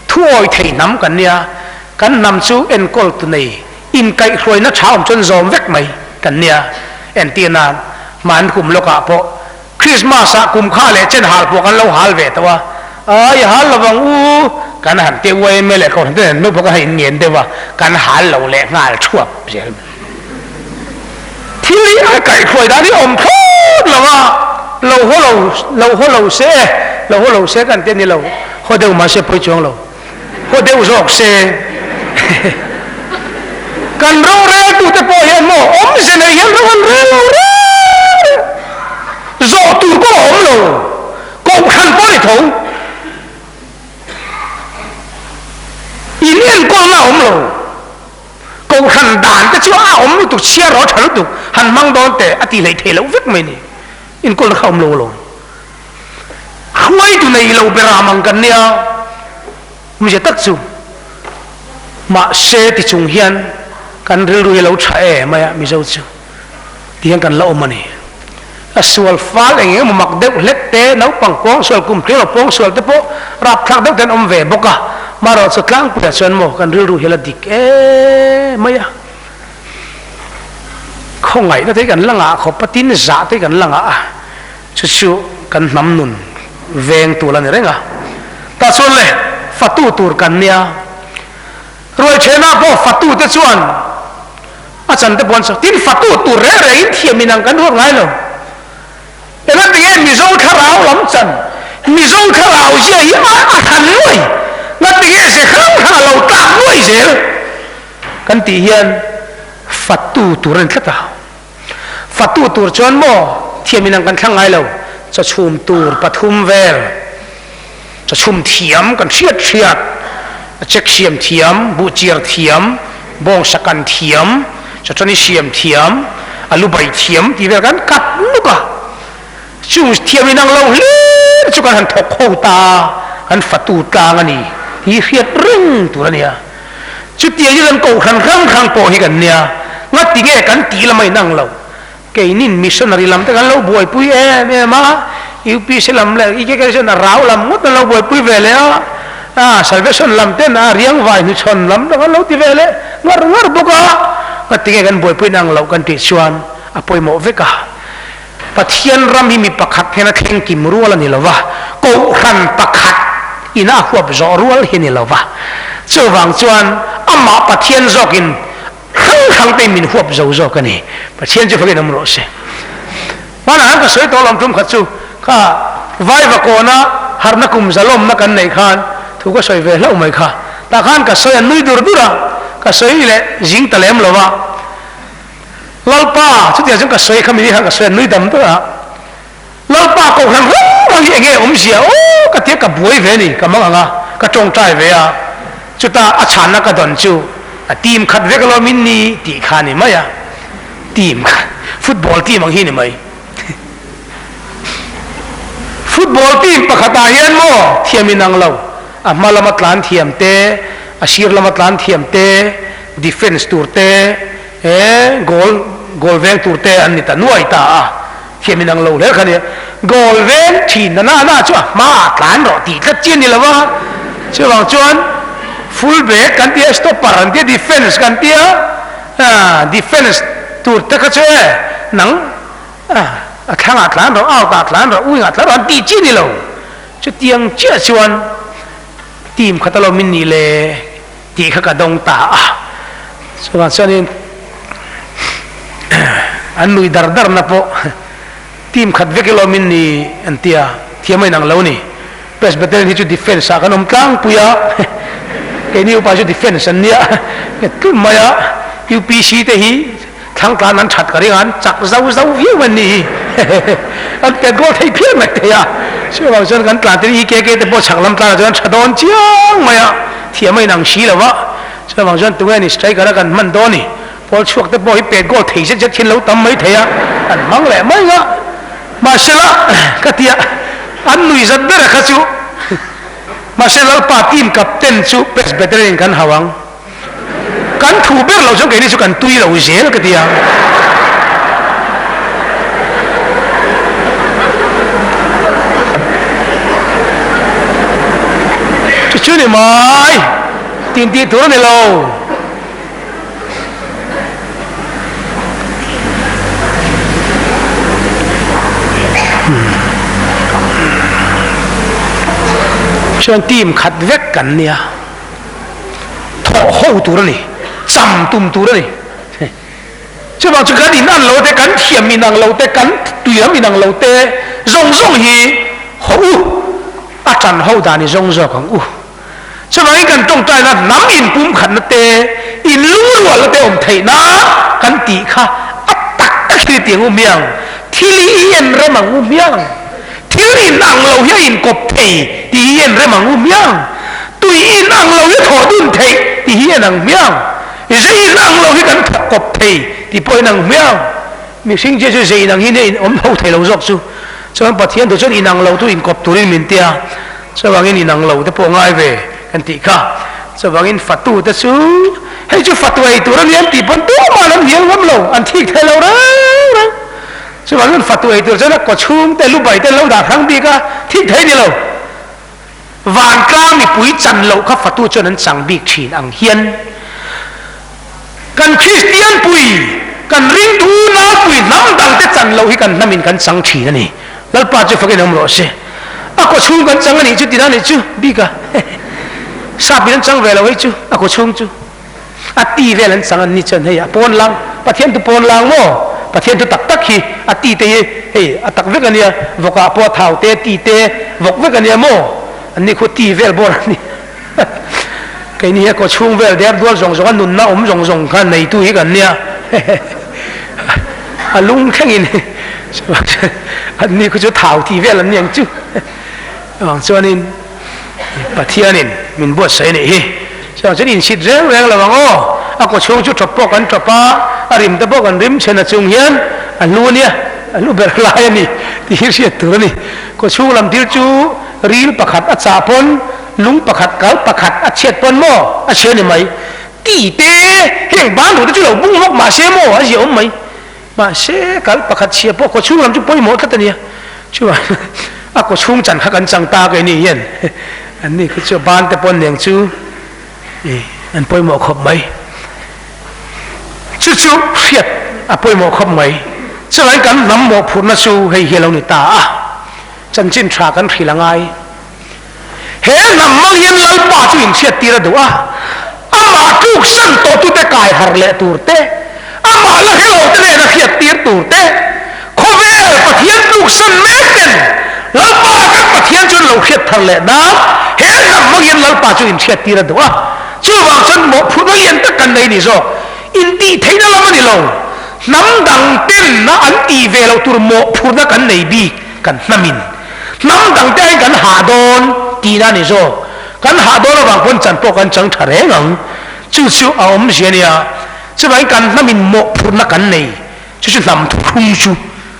Thuawi thei hnam kan nia, kan hnam chu enkawl tu nei, inkaihhruaina tha awm chuan zawm vek mai kan nia. Entir nan, hman kum lawkah pawh Christmas ah kum kha leh chen hal pawh kan lo hal ve tawh a, ai hal lo vang u, kan han ti uai mai leh kohhran te nen meuh pawh kan han inngen deuh a, kan hal lo leh nghal thuap zel mai. Thil hi a kaihhruai dan hi a awm thlawt lo a, lo haw lo, lo haw lo se, lo haw lo se kan ti a ni lo, haw deuh mahse pawi chuang lo, haw deuh zawk se. Kan roreltute pawh hian maw awmze nei hian ro an rel lo reng reng, zawh tur pawh a awm lo, kohhran pawh a ni tho. In enkawlna a awm lo. Kohhran dan te chu a awm lutuk, chhiar rawh a tha lutuk, han hmang dawn teh a tih hleih theih loh vek mai ni. Inkawlna kha a awm lo alawm. Hruaitu nei lo ber am ang kan nia, awmzia tak chu. Mahse ti chung hian kan rilru hi a lo tha em mai a, Mizo chu ti hian kan la awm a ni. A sual fal eng eng emaw mak deuh hlek te, naupang pawngsual, kum tling lo pawngsual te pawh rapthlak deuh te an awm ve bawk a. Marawh chu tlangpuiah chuan maw kan rilru hi a la dik em mai a. Khawngaihna te hi kan la ngah khawp a, tin zah te hi kan la ngah a, chu chu kan hnam nun veng tur a ni reng a. Tah chuan le, fatu tur kan nia. Ruaichhenah pawh fatu te chuan a chan te puan chak tin fatu tur reng reng in thiam in ang kan ruat ngai lo. Engati nge Mizo thlarau lam chan Mizo thlarau zia hi a a hran nuai ngati nge ze hrang hrang a lo tlak nuai zel kan tih hian fatu tur a ni tlat a. Fatu tur chuan maw thiam in ang kan thlang ngai lo chawchhum tur pathum vel chawchhum thiam kan hriat hriat a check siam thiam buh chiar thiam bawngsa kan thiam chawchawni siam thiam alu bai thiam tih vel kan kat nuk a chung thiam in ang lo hlir chu kan han thawk ho ta kan fatu tlang a ni hi hriat reng tur a nia. Chutiang hi kan kohhran hrang hrang pawh hi kan nia, ngati nge kan tih lam a inang lo. Keinin missionary lam te kan lo buaipui em em a, UPC lam leh EKK chuan a rau lam ngawt an lo buaipui ve leh a, a salvation lam ten a riangvai hnuchhawn lam te kan lo ti ve leh ngar ngar bawk a, ngati nge kan buaipui inang loh kan tih chuan a pawimawh vek a. Pathian ram hi mi pakhat hian a thleng kim rual a ni lo va, kohhran pakhat ina a huap zawh rual hi a ni lo va. Chuvang chuan amah Pathian zawkin hrang hrang te min huap zo zawk a ni. Pathian chu fakin awm rawh se. Hmanah khan ka sawi tawh lawm tum khat chu kha Vaivakawna harhna kum zalawmna kan neih khan thu ka sawi ve hlauh mai kha. Tah khan ka sawi a nui dur dur a, ka sawi leh zing ta lem lo va. Lalpa, chutiang chuan ka sawi kha mini khan ka sawi a, nui dam deuh a. Lalpa kohhran reng reng hi enge awmzia aw ka tia ka buai ve a ni, ka mang ang a, ka tawngtai ve a, chuta a chhanna ka dawn chu a team khat vek alawm in ni tih kha a ni mai a, team khat, football team ang hi a ni mai. Football team pakhatah hian maw thiam inang lo, a hma lama tlan thiam te, a sir lama tlan thiam te, defence tur te, He goal goal veng tur te an ni ta nuai ta a, thiam in ang lo hle kha nia. Goal veng thin na na na chu a hma ah tlan rawh tih tlat chi a ni lo a, chuvang chuan full back kan tia, stopper an tia, defence kan tia, ah defence tur te kha chu e nang ah a thlang ah tlan rawh, out ah tlan rawh, wing ah tlan rawh an tih chi a ni lo. Chutiang chiah chuan. Team khat alawm in nih le tih kha ka dawng ta a. Chuvang chuanin an nuih dar dar na pawh team khat vek alawm in ni an ti a, thiam a inang lo ni. Presbyterian hi chu defence ah kan awm tlangpui a, keini upa chu defence an nia nghet tlum mai a, UPC te hi thlang tlan an that ka ring a, an chak zau zau viau an nih hi, an pet goal thei phian mai thei a, chuvang chuan kan tlan te EKK te pawh chhak lam tlanah chuan an tha dawn chiang mai a, thiam a inang si lo va, chuvang chuan tunge ni striker a kan hman dawn ni, pawl chhuak te pawh hi pet goal thei zet zet hian lo tam mai thei a, an hmang leh mai a. Mahsela, ka ti a, an nui zat ber a kha chu. Mahse Lalpa team captain chu Presbyterian kan hau ang. Kan thu ber lo chuan keini chu kan tui lo zel ka ti a. Chu chu ni mai, tintih tur a ni lo. Chuan team khat vek kan nia, thawh ho tur a ni, cham tum tur a ni. Chuvang chu kan in an lo te, kan thiam in ang lo te, kan tuiram in ang lo te zawng zawng hi haw u, a tan ho dan i zawng zawk ang u. Chuvangin kan tawngtaina hnam inpumkhatna te, inlungrualna te awm theih nan kan tih kha a tak tak hi ni tiang u hmiang, thil hi i en rem ang u hmiang, thil inang lo hi a inkawp thei tih hi i en rem ang u hmiang, tui inang lo hi a thawh dun theih tih hi i en ang hmiang, zei inang lo hi kan thawk kawp thei tih pawh i en ang hmiang. Mihring chiah chu zei inang hi nia in awm ho thei lo zawk chu. Chuan Pathian thu chuan inang lo chu inkawp turin min tia. Chuvangin inang lo te pawh ngai ve kan tih kha. Chuvangin fatu te chu hei chu fatu ei tur a ni an tih pawn tumah an hnial ngam lo, an thik thei lo reng reng. Chuvangin fatu ei tur chuan a kawchhung te lubai te an lo dah hrang bik a, thik thei ni lo. Vantlang mipui chan loh kha fatu chuan an chang bik thin ang hian kan Kristian pui, kan ringtu unau pui hnam dang te chan loh hi kan hnamin kan chang thin a ni. Lalpa chu fakin awm rawh se. A kawchhung kan chang a nih chu tina nih chu bik a. Sap in an chang ve lo hei chu a kawchhung chu. A ti vel an chang an ni chuan hei a pawn lang Pathian tu pawn lang maw Pathian tu tak tak hi a ti te hi hei a tak vek a nia vawk ah pawh a thau te ti te vawk vek a nia maw an ni khu ti vel bawr an ni keini hi a kaw chhung vel der dual zawng zawng a nunna awm zawng zawng kha neitu hi kan nia a lung thleng in an ni khu chu thau ti vel an ni ang chu avang chuanin Pathianin min buatsaih a nih hi. Chuvang chuan inchhit reng reng lo ang aw. A kaw chhung chu tawp pawh kan tawp a, a rim te pawh kan rim chhen a chung hian a hlu a nia, a hlu ber lai a ni tih hi hriat tur a ni. Kaw chhung lam thil chu ril pakhat a chah pawn, lung pakhat kal pakhat a chhiat pawn maw a chhia a ni mai. Ti te heng ban duh te chu lo bung hawk mahse maw a ziaawm mai. Mahse, kal pakhat chhia pawh kaw chhung lam chu pawimawh tlat a nia. Chuan a kaw chhung chan kha kan chang ta keini hian an ni khi chu ban te pawn neng chu an pawimawh khawp mai. Chu chu hriat a pawimawh khawp mai. Chuvangin kan hnam mawhphurhna chu hei hi a lo ni ta a, chanchin tha kan hrilh a ngai. He hnam hmang hian Lalpa chu inhriattir a duh a, amah tluksan tawhtute kai harh leh tur te, amah la hre lote nena hriattir tur te, khawvel Pathian tluksan mek ten Lalpa kan Pathian chuan lo hriat thar leh nan he hnam hmang hian Lalpa chu inhriattir a duh a. Chuvang chuan mawhphurhna lian tak kan nei ni zawk. Intihtheihna lam a ni lo, hnam dang ten na an tih ve loh tur mawhphurhna kan nei bik kan hnamin. Hnam dangte aiin kan hah dawn tihna a ni zawk. Kan hah dawn avang pawn chan pawh kan chang tha reng ang. Chu chu a awmzia a nia. Chuvangin kan hnamin mawhphurhna kan nei. Chu chu hnam thuthlung chu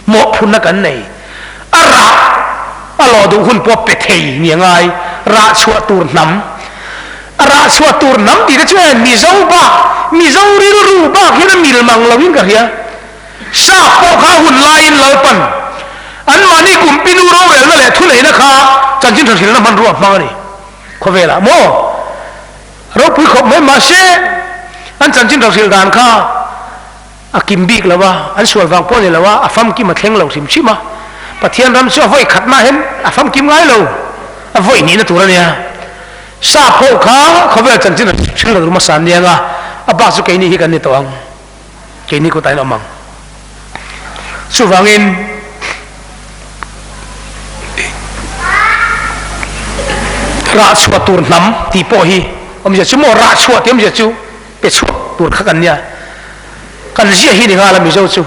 mawhphurhna kan nei. A rah a lawh duh hun pawh pe thei ni a ngai. Rah chhuah tur hnam. A rah chhuah tur hnam tih te chu e Mizo bak, Mizo rilru bak hian a mil mang loin ka hria. Sap pawh kha hun laiin Lalpan anmahni kumpi nu rorelna leh thuneihna kha chanchin tha hrilhna hmanrua hmang a ni. Khawvelah maw ropui khawp mai mahse an chanchin tha hrilh dan kha a kim bik lo a, an sual vang pawh a ni lo a, a famkim a thleng lo hrim hrim a. Pathian ram chu a vawi khat mah hian a famkim ngai lo, a vawi hnihna tur a nia. Sap ho kha khawvel chanchin a hrilh lo hmasa aniang a, a bak chu keini hi kan ni tawh ang, keini kutah in awm ang. Chuvangin rah chhuah tur hnam tih pawh hi awmzia chu maw rah chhuah tih awmzia chu pe chhuak tur kha kan nia, kan ziah hi ni nghal a Mizo chu.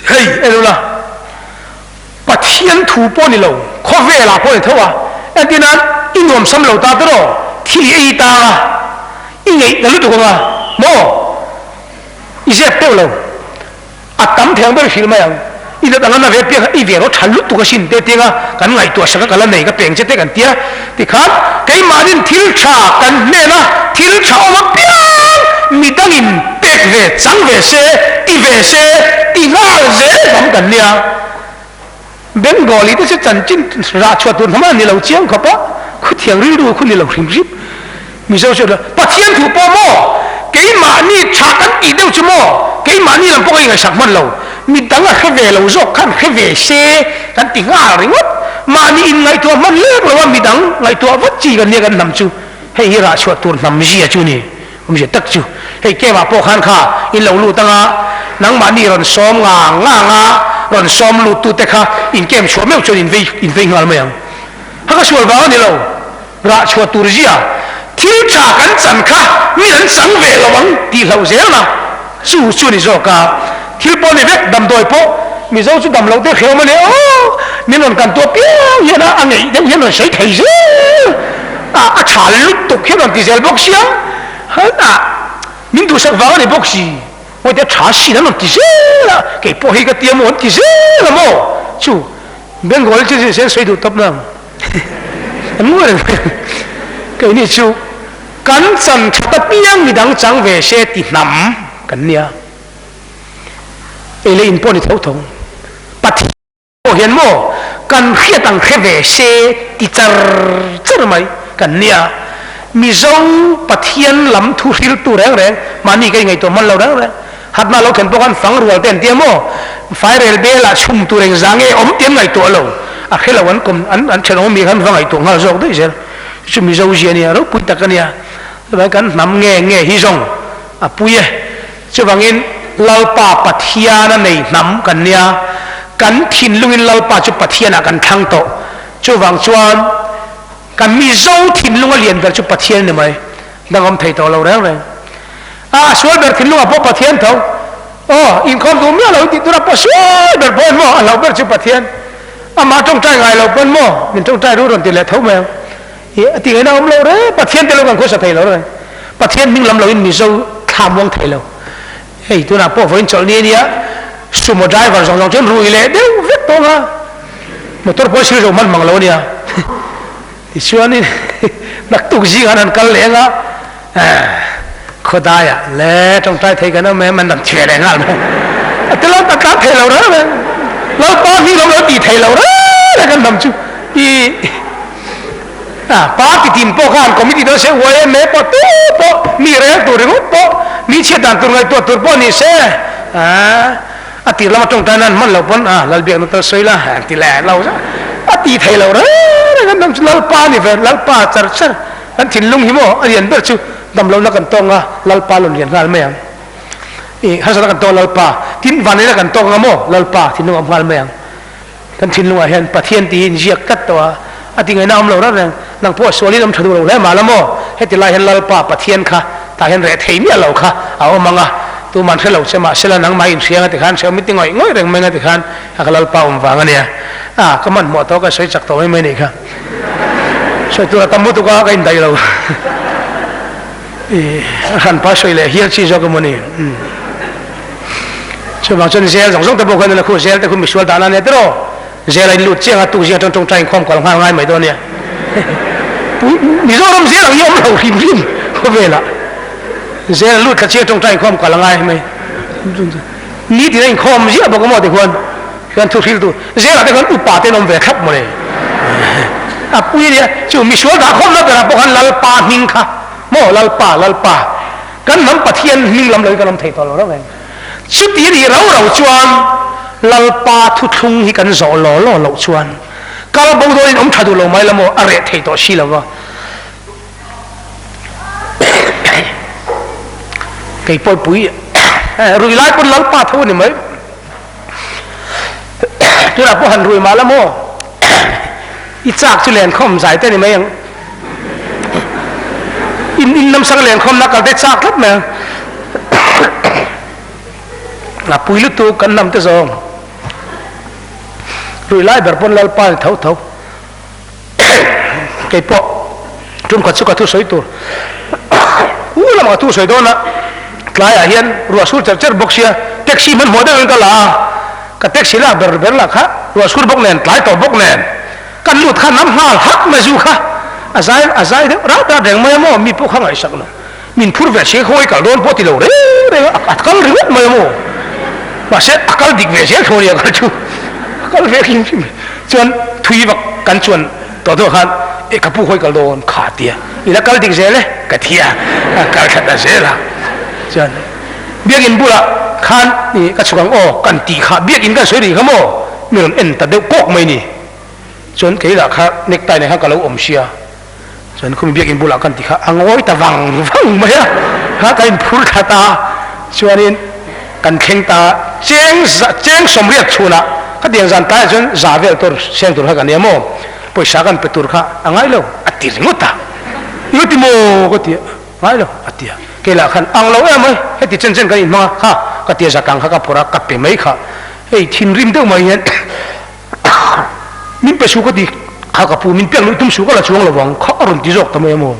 Hei en ula, Pathian thu pawh ni lo, khawvelah pawh ni tho a, entir nan i nuamsam lo ta tawh thil i ei tang a, i ngeih na lutuk ang a, maw? I zep teuh lo, a tam thei ang ber i hrilh mai ang, i dat anga na ve piang kha i ve rawh tha lutuk asin te tianga kan ngaihtuah sak a ka la nei ka peng che te kan tia tikhan keimahnin thil tha kan hnena thil tha awm apiang midangin pek ve chang ve se ti ve se ti nghal zel lam kan nia. Bengali te chu chanchin rah chhuah tur hnam a ni lo chiang khawp a, khuthiang rilru khu ni lo hrim hrim. Mizo chu Pathian thu pawh maw keimahni tha kan tih deuh chu maw keimahni lam pawh ka ingaihsak hman lo, midang a hre ve lo zawk khan hre ve se kan ti nghal ringawt. Mahni inngaihtuah hman lek lo a midang ngaihtuah vat chi kan nia kan hnam chu hei hi rah chhuah tur hnam zia chu ni. Awmzia tak chu hei camp ah pawh khan kha in lo lut anga nangmahni rawn sawm ngang ngang a rawn sawm lut tute kha in camp chhuah meuh chuan in vei in vei nghal mai ang. Ha ka sual vang a ni lo, rah chhuah tur zia thil tha kan chan kha mi an chang ve lo ang tih hlauh zel na chu chu a ni zawk a, thil pawh ni vek damdawi pawh Mizo chu dam loh te hrehawm a ni aw min rawn kan tuah piang hian a a ngeih deuh hian rawn sawi thei zel a, a tha lutuk hian rawn ti zel bawk sia a min duhsak vang a ni bawk si ngawi te tha sin an rawn ti zel a kei pawh hei ka tia maw an ti zel a maw chu Bengal chu zin sen sawi duh tawp nang an ngawi reng mai keini chu kan chan that apiang midang chang ve se ti hnam kan nia. Ei leh in pawh ni tho tho. Pathian pawh hian maw kan hriat ang hre ve se ti char char mai kan nia. Mizo Pathian lam thu hriltu reng reng mahni ka ingaihtuah hman lo reng reng. Hatna lo thlen pawh khan fang rual te an tia maw fairel belah chhum tur eng za nge awm ti an ngaihtuah lo. A hre lo an kawm an an thenawm mi khan va ngaihtuah nghal zawk daih zel. Chu Mizo zia nia ropui tak a nia. Chuvangin kan hnam nge nge hi zawng a pui e. Chuvangin Lalpa Pathiana nei hnam kan nia, kan thinlungin Lalpa chu Pathianah kan thlang tawh. Chuvang chuan kan Mizo thinlunga lian ber chu Pathian a ni mai, dang awm thei tawh lo reng reng. A sual ber thinlungah pawh Pathian tho. Aw, inkhawm duh miah lo i tih tura pawh sual ber pawh en maw, a hlauh ber chu Pathian. Amah tawngtai ngai lo pawn maw, min tawngtai ru rawn ti leh tho mai ang. Hi a ti ngaihna a awm lo reng, Pathian te lo kan khawsa thei lo reng. Pathian hming lam loin Mizo thla muang thei lo. Hei tunah pawh vawiin chawlh ni a nia, sumo driver zawng zawng chuan rui leh deuh vek tawh ang a, motor pawh a sil zo hman mang lo a nia. Tichuanin naktuk zingah an han kal leh ang a, khawdaiah le tawngtai thei kan awm em an rawn chhe leh nghal mai. A ti lo tak tlan thei lo reng reng, Lalpa hming lam lo ti thei lo reng reng kan hnam chu. I a party tin pawh khan committee dawn se yma pawh tu pawh mi rel tur ringawt pawh mi chhiat dan tur ngaihtuah tur pawh ni se a a tir lama tawngtai nan hman lo pawn a Lalbiakna tal sawi la an ti leh lo a ti thei lo reng reng an awm chu Lalpa ni ve Lalpa char char kan thinlung hi maw a lian ber chu damlohna kan tawng a Lalpa lawn lian nghal mai ang i harsatna kan tawng a Lalpa tin vanneihna kan tawng a maw Lalpa thinlung a awm nghal mai ang. Kan thinlungah hian Pathian tih hi inziak tlat tawh a, a ti ngaihna awm lo reng reng. Nang pawh sualin awm tha duh lo hle mah la maw? Heti lai hian Lalpa Pathian kha tah hian reh thei miah lo kha a awm ang a, tuman hre lo che mahsela nangmah inhriang a ti khan hrehawm i ti ngawih ngawih reng mai ang a ti khan a ka Lalpa awm vang a nia. A, ka hmanhmawh tawh ka sawi chak tawh mai mai nih kha. Sawi tur a tam lutuk a, ka indaih lo. I a hranpa sawi leh hial chi zawk emaw ni? Umm. Chuvang chuan zel zawng zawng te pawh khan a khu zel te khu misual dan a nia tiraw? Zel a inlut chiang a tuk zing atang tawngtai inkhawm kal nghal ngai mai dawn nia. Mizoram zel ang hi awm lo hrim hrim khawvelah. Zel a lut thla chiang tawngtai inkhawm kal a ngai mai. Ni tina inkhawm ziah bawk emaw ti khuan hian thu hriltu zelah te khuan upa te an awm ve thlap mawle. A pui ania chu misual dah khawmna berah pawh khan Lalpa hming kha maw Lalpa Lalpa Kan hnam Pathian hming lam loin kan awm thei tawh lo reng reng. Chuti a nih rau rau chuan Lalpa thuthlung hi kan zawh law law loh chuan kal bo dawnin awm tha duh lo mai la maw a reh thei tawh si lo va. Kei pawh pui rui lai pawn Lalpa tho a ni mai. Tunah pawh han rui mah la maw? I chak chu lenkhawm zai te a ni mai ang. In in lamsang lenkhawmna kal te chak tlat mai ang. A pui lutuk kan hnam te zawng. Rui lai ber pawn Lalpa a ni tho tho. Kei pawh tum khat chu ka thusawi tur u lamah ka thusawi dawn a, tlaiah hian ruah sur cher cher bawk sia taxi hmanhmawh deuhin ka la a, ka taxi lak ber ber lah kha ruah sur bawk nen tlai tawh bawk nen ka lut kha nam nghal hak mai zu kha a zai a zai deuh rat rat reng mai a maw mi pawh kha ngaihsak lo min phur ve sia khawi kal dawn pawh ti lo reng reng a a kal ringawt mai a maw mahse a kal dik ve zel tho a nia kal chu a kal ve hrim hrim. Chuan thui vak kan chuan tawh deuh khan e ka pu hawi kal dawn kha tia i la kal dik zel e ka ti a, a kal that ta zel a. Chuan biakinn bulah khan i ka chhuk ang aw kan tih kha biakinn kan sawi rih kha maw mi rawn en ta deuh kawk mai ni. Chuan kei lah kha necktie nen khan ka lo awm sia chuan khumi biakinn bulah kan tih kha a ngawi ta vang vang mai a, kha ka inphur thla ta chuanin Kan thleng ta cheng cheng sawmriat chhunah khatiang zan tlaiah chuan za vel tur seng tur kha ka nia maw? Pawisa kan pe tur kha a ngai lo a ti ringawt a. Eng ti maw ka ti a, ngai lo a ti a. Kei lah khan ang lo em mai, heti chen chen kan inhmang a, kha ka tia zakang kha ka phawrh a, ka pe mai kha. Hei thinrim deuh mai hian min pe suh ka ti, kha ka pu min pek luih tum suh ka la chuang lo vang kha a rawn ti zawk ta mai a maw?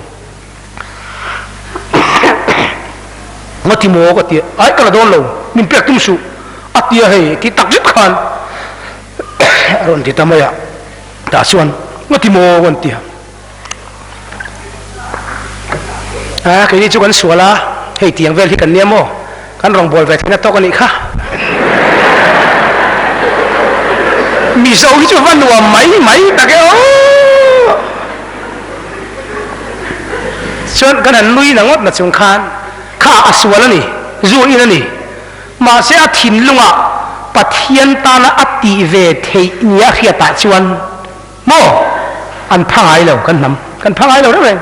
Nga ti maw ka ti a, ai ka la dawn lo, min pek tum suh a ti a hei ti tak zet khan a rawn ti ta mai a, tah chuan nga ti maw ka ti a, a keini chu kan sual a, hei tiang vel hi kan nia maw, kan rawngbâwl ve theihna tawk a nih kha. Mizo hi chu va nuam mai mai tak e aw. Chuan kan han nui na ngawt na chung khan kha a sual a ni, zu in a ni. Mahse a thinlungah Pathian tana a tih ve theih nia hriatah chuan maw an pha ngai lo kan hnam, kan pha ngai lo reng reng.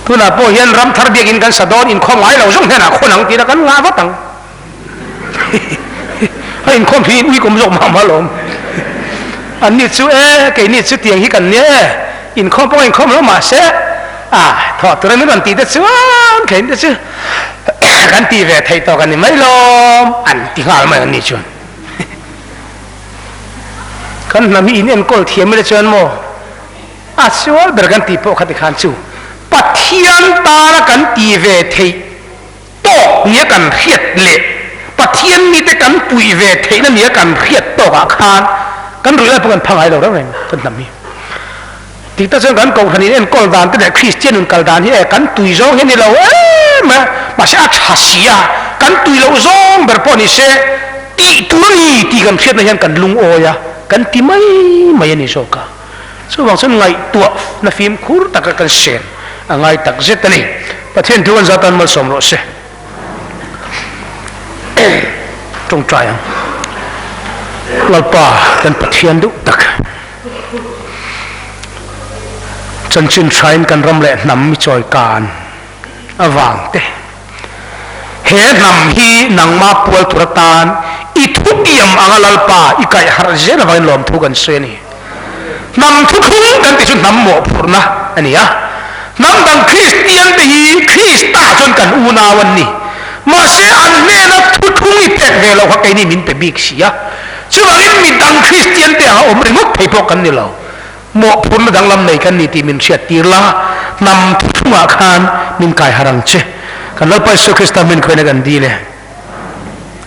Tunah pawh hian ram thar biakin kan sa dawn inkhawm ngai lo zawng hnenah khawn ang tiin kan ngah vat ang. A inkhawm hi ui kum zawk mah mah alawm. An ni chu e, keini chu tiang hi kan nia e, inkhawm pawh inkhawm lo mahse a thawh tura min rawn tih te chuan keini te chu kan ti ve theih tawk a ni mai lawm an ti nghal mai an ni chuan. Kan hnam hi in enkawl thiam ila chuan maw a sual ber kan tih pawh kha tikhan chu Pathian tana kan ti ve theih tawk nia kan hriat leh Pathian mite kan puih ve theihna nia kan hriat tawkah khan kan ruih lai pawh kan pha ngai lo reng reng kan hnam hi. Tik tak chuan kan Kohhran in enkawl dan te leh Kristian nun kal dan hi e kan tui zawng hi a ni lo em a, mahse a tha si a, kan tui loh zawng ber pawh ni se tih tur a ni tih kan hriatna hian kan lungawi a, kan ti mai mai a ni zawk a. Chuvang chuan ngaihtuah na fimkhur taka kan sen a ngai tak zet a ni. Pathian thu kan zat tan malsawm rawh se. Tawngtai ang. Lalpa kan Pathian duh tak. Chanchin thain kan ram leh hnam mi chawi kan avang te. He hnam hi nangma pual tur atan i thutiam anga Lalpa i kaih harh zel avangin lawmthu kan sawi a ni. Hnam thuthlung kan tih chu hnam mawhphurhna a ni a. Hnam dang Kristian te hi Krista chuan kan unau an ni. Mahse an hnena thuthlung i pek ve loh kha keini min pe bik si a. Chuvangin mi dang Kristian te anga awm ringawt thei pawh kan ni lo. Mawhphurhna danglam nei kan ni tih min hriattir la, hnam thuthlungah khan min kai harh ang che. Kan Lalpa Isua Krista hmin khawiin a kan dil e.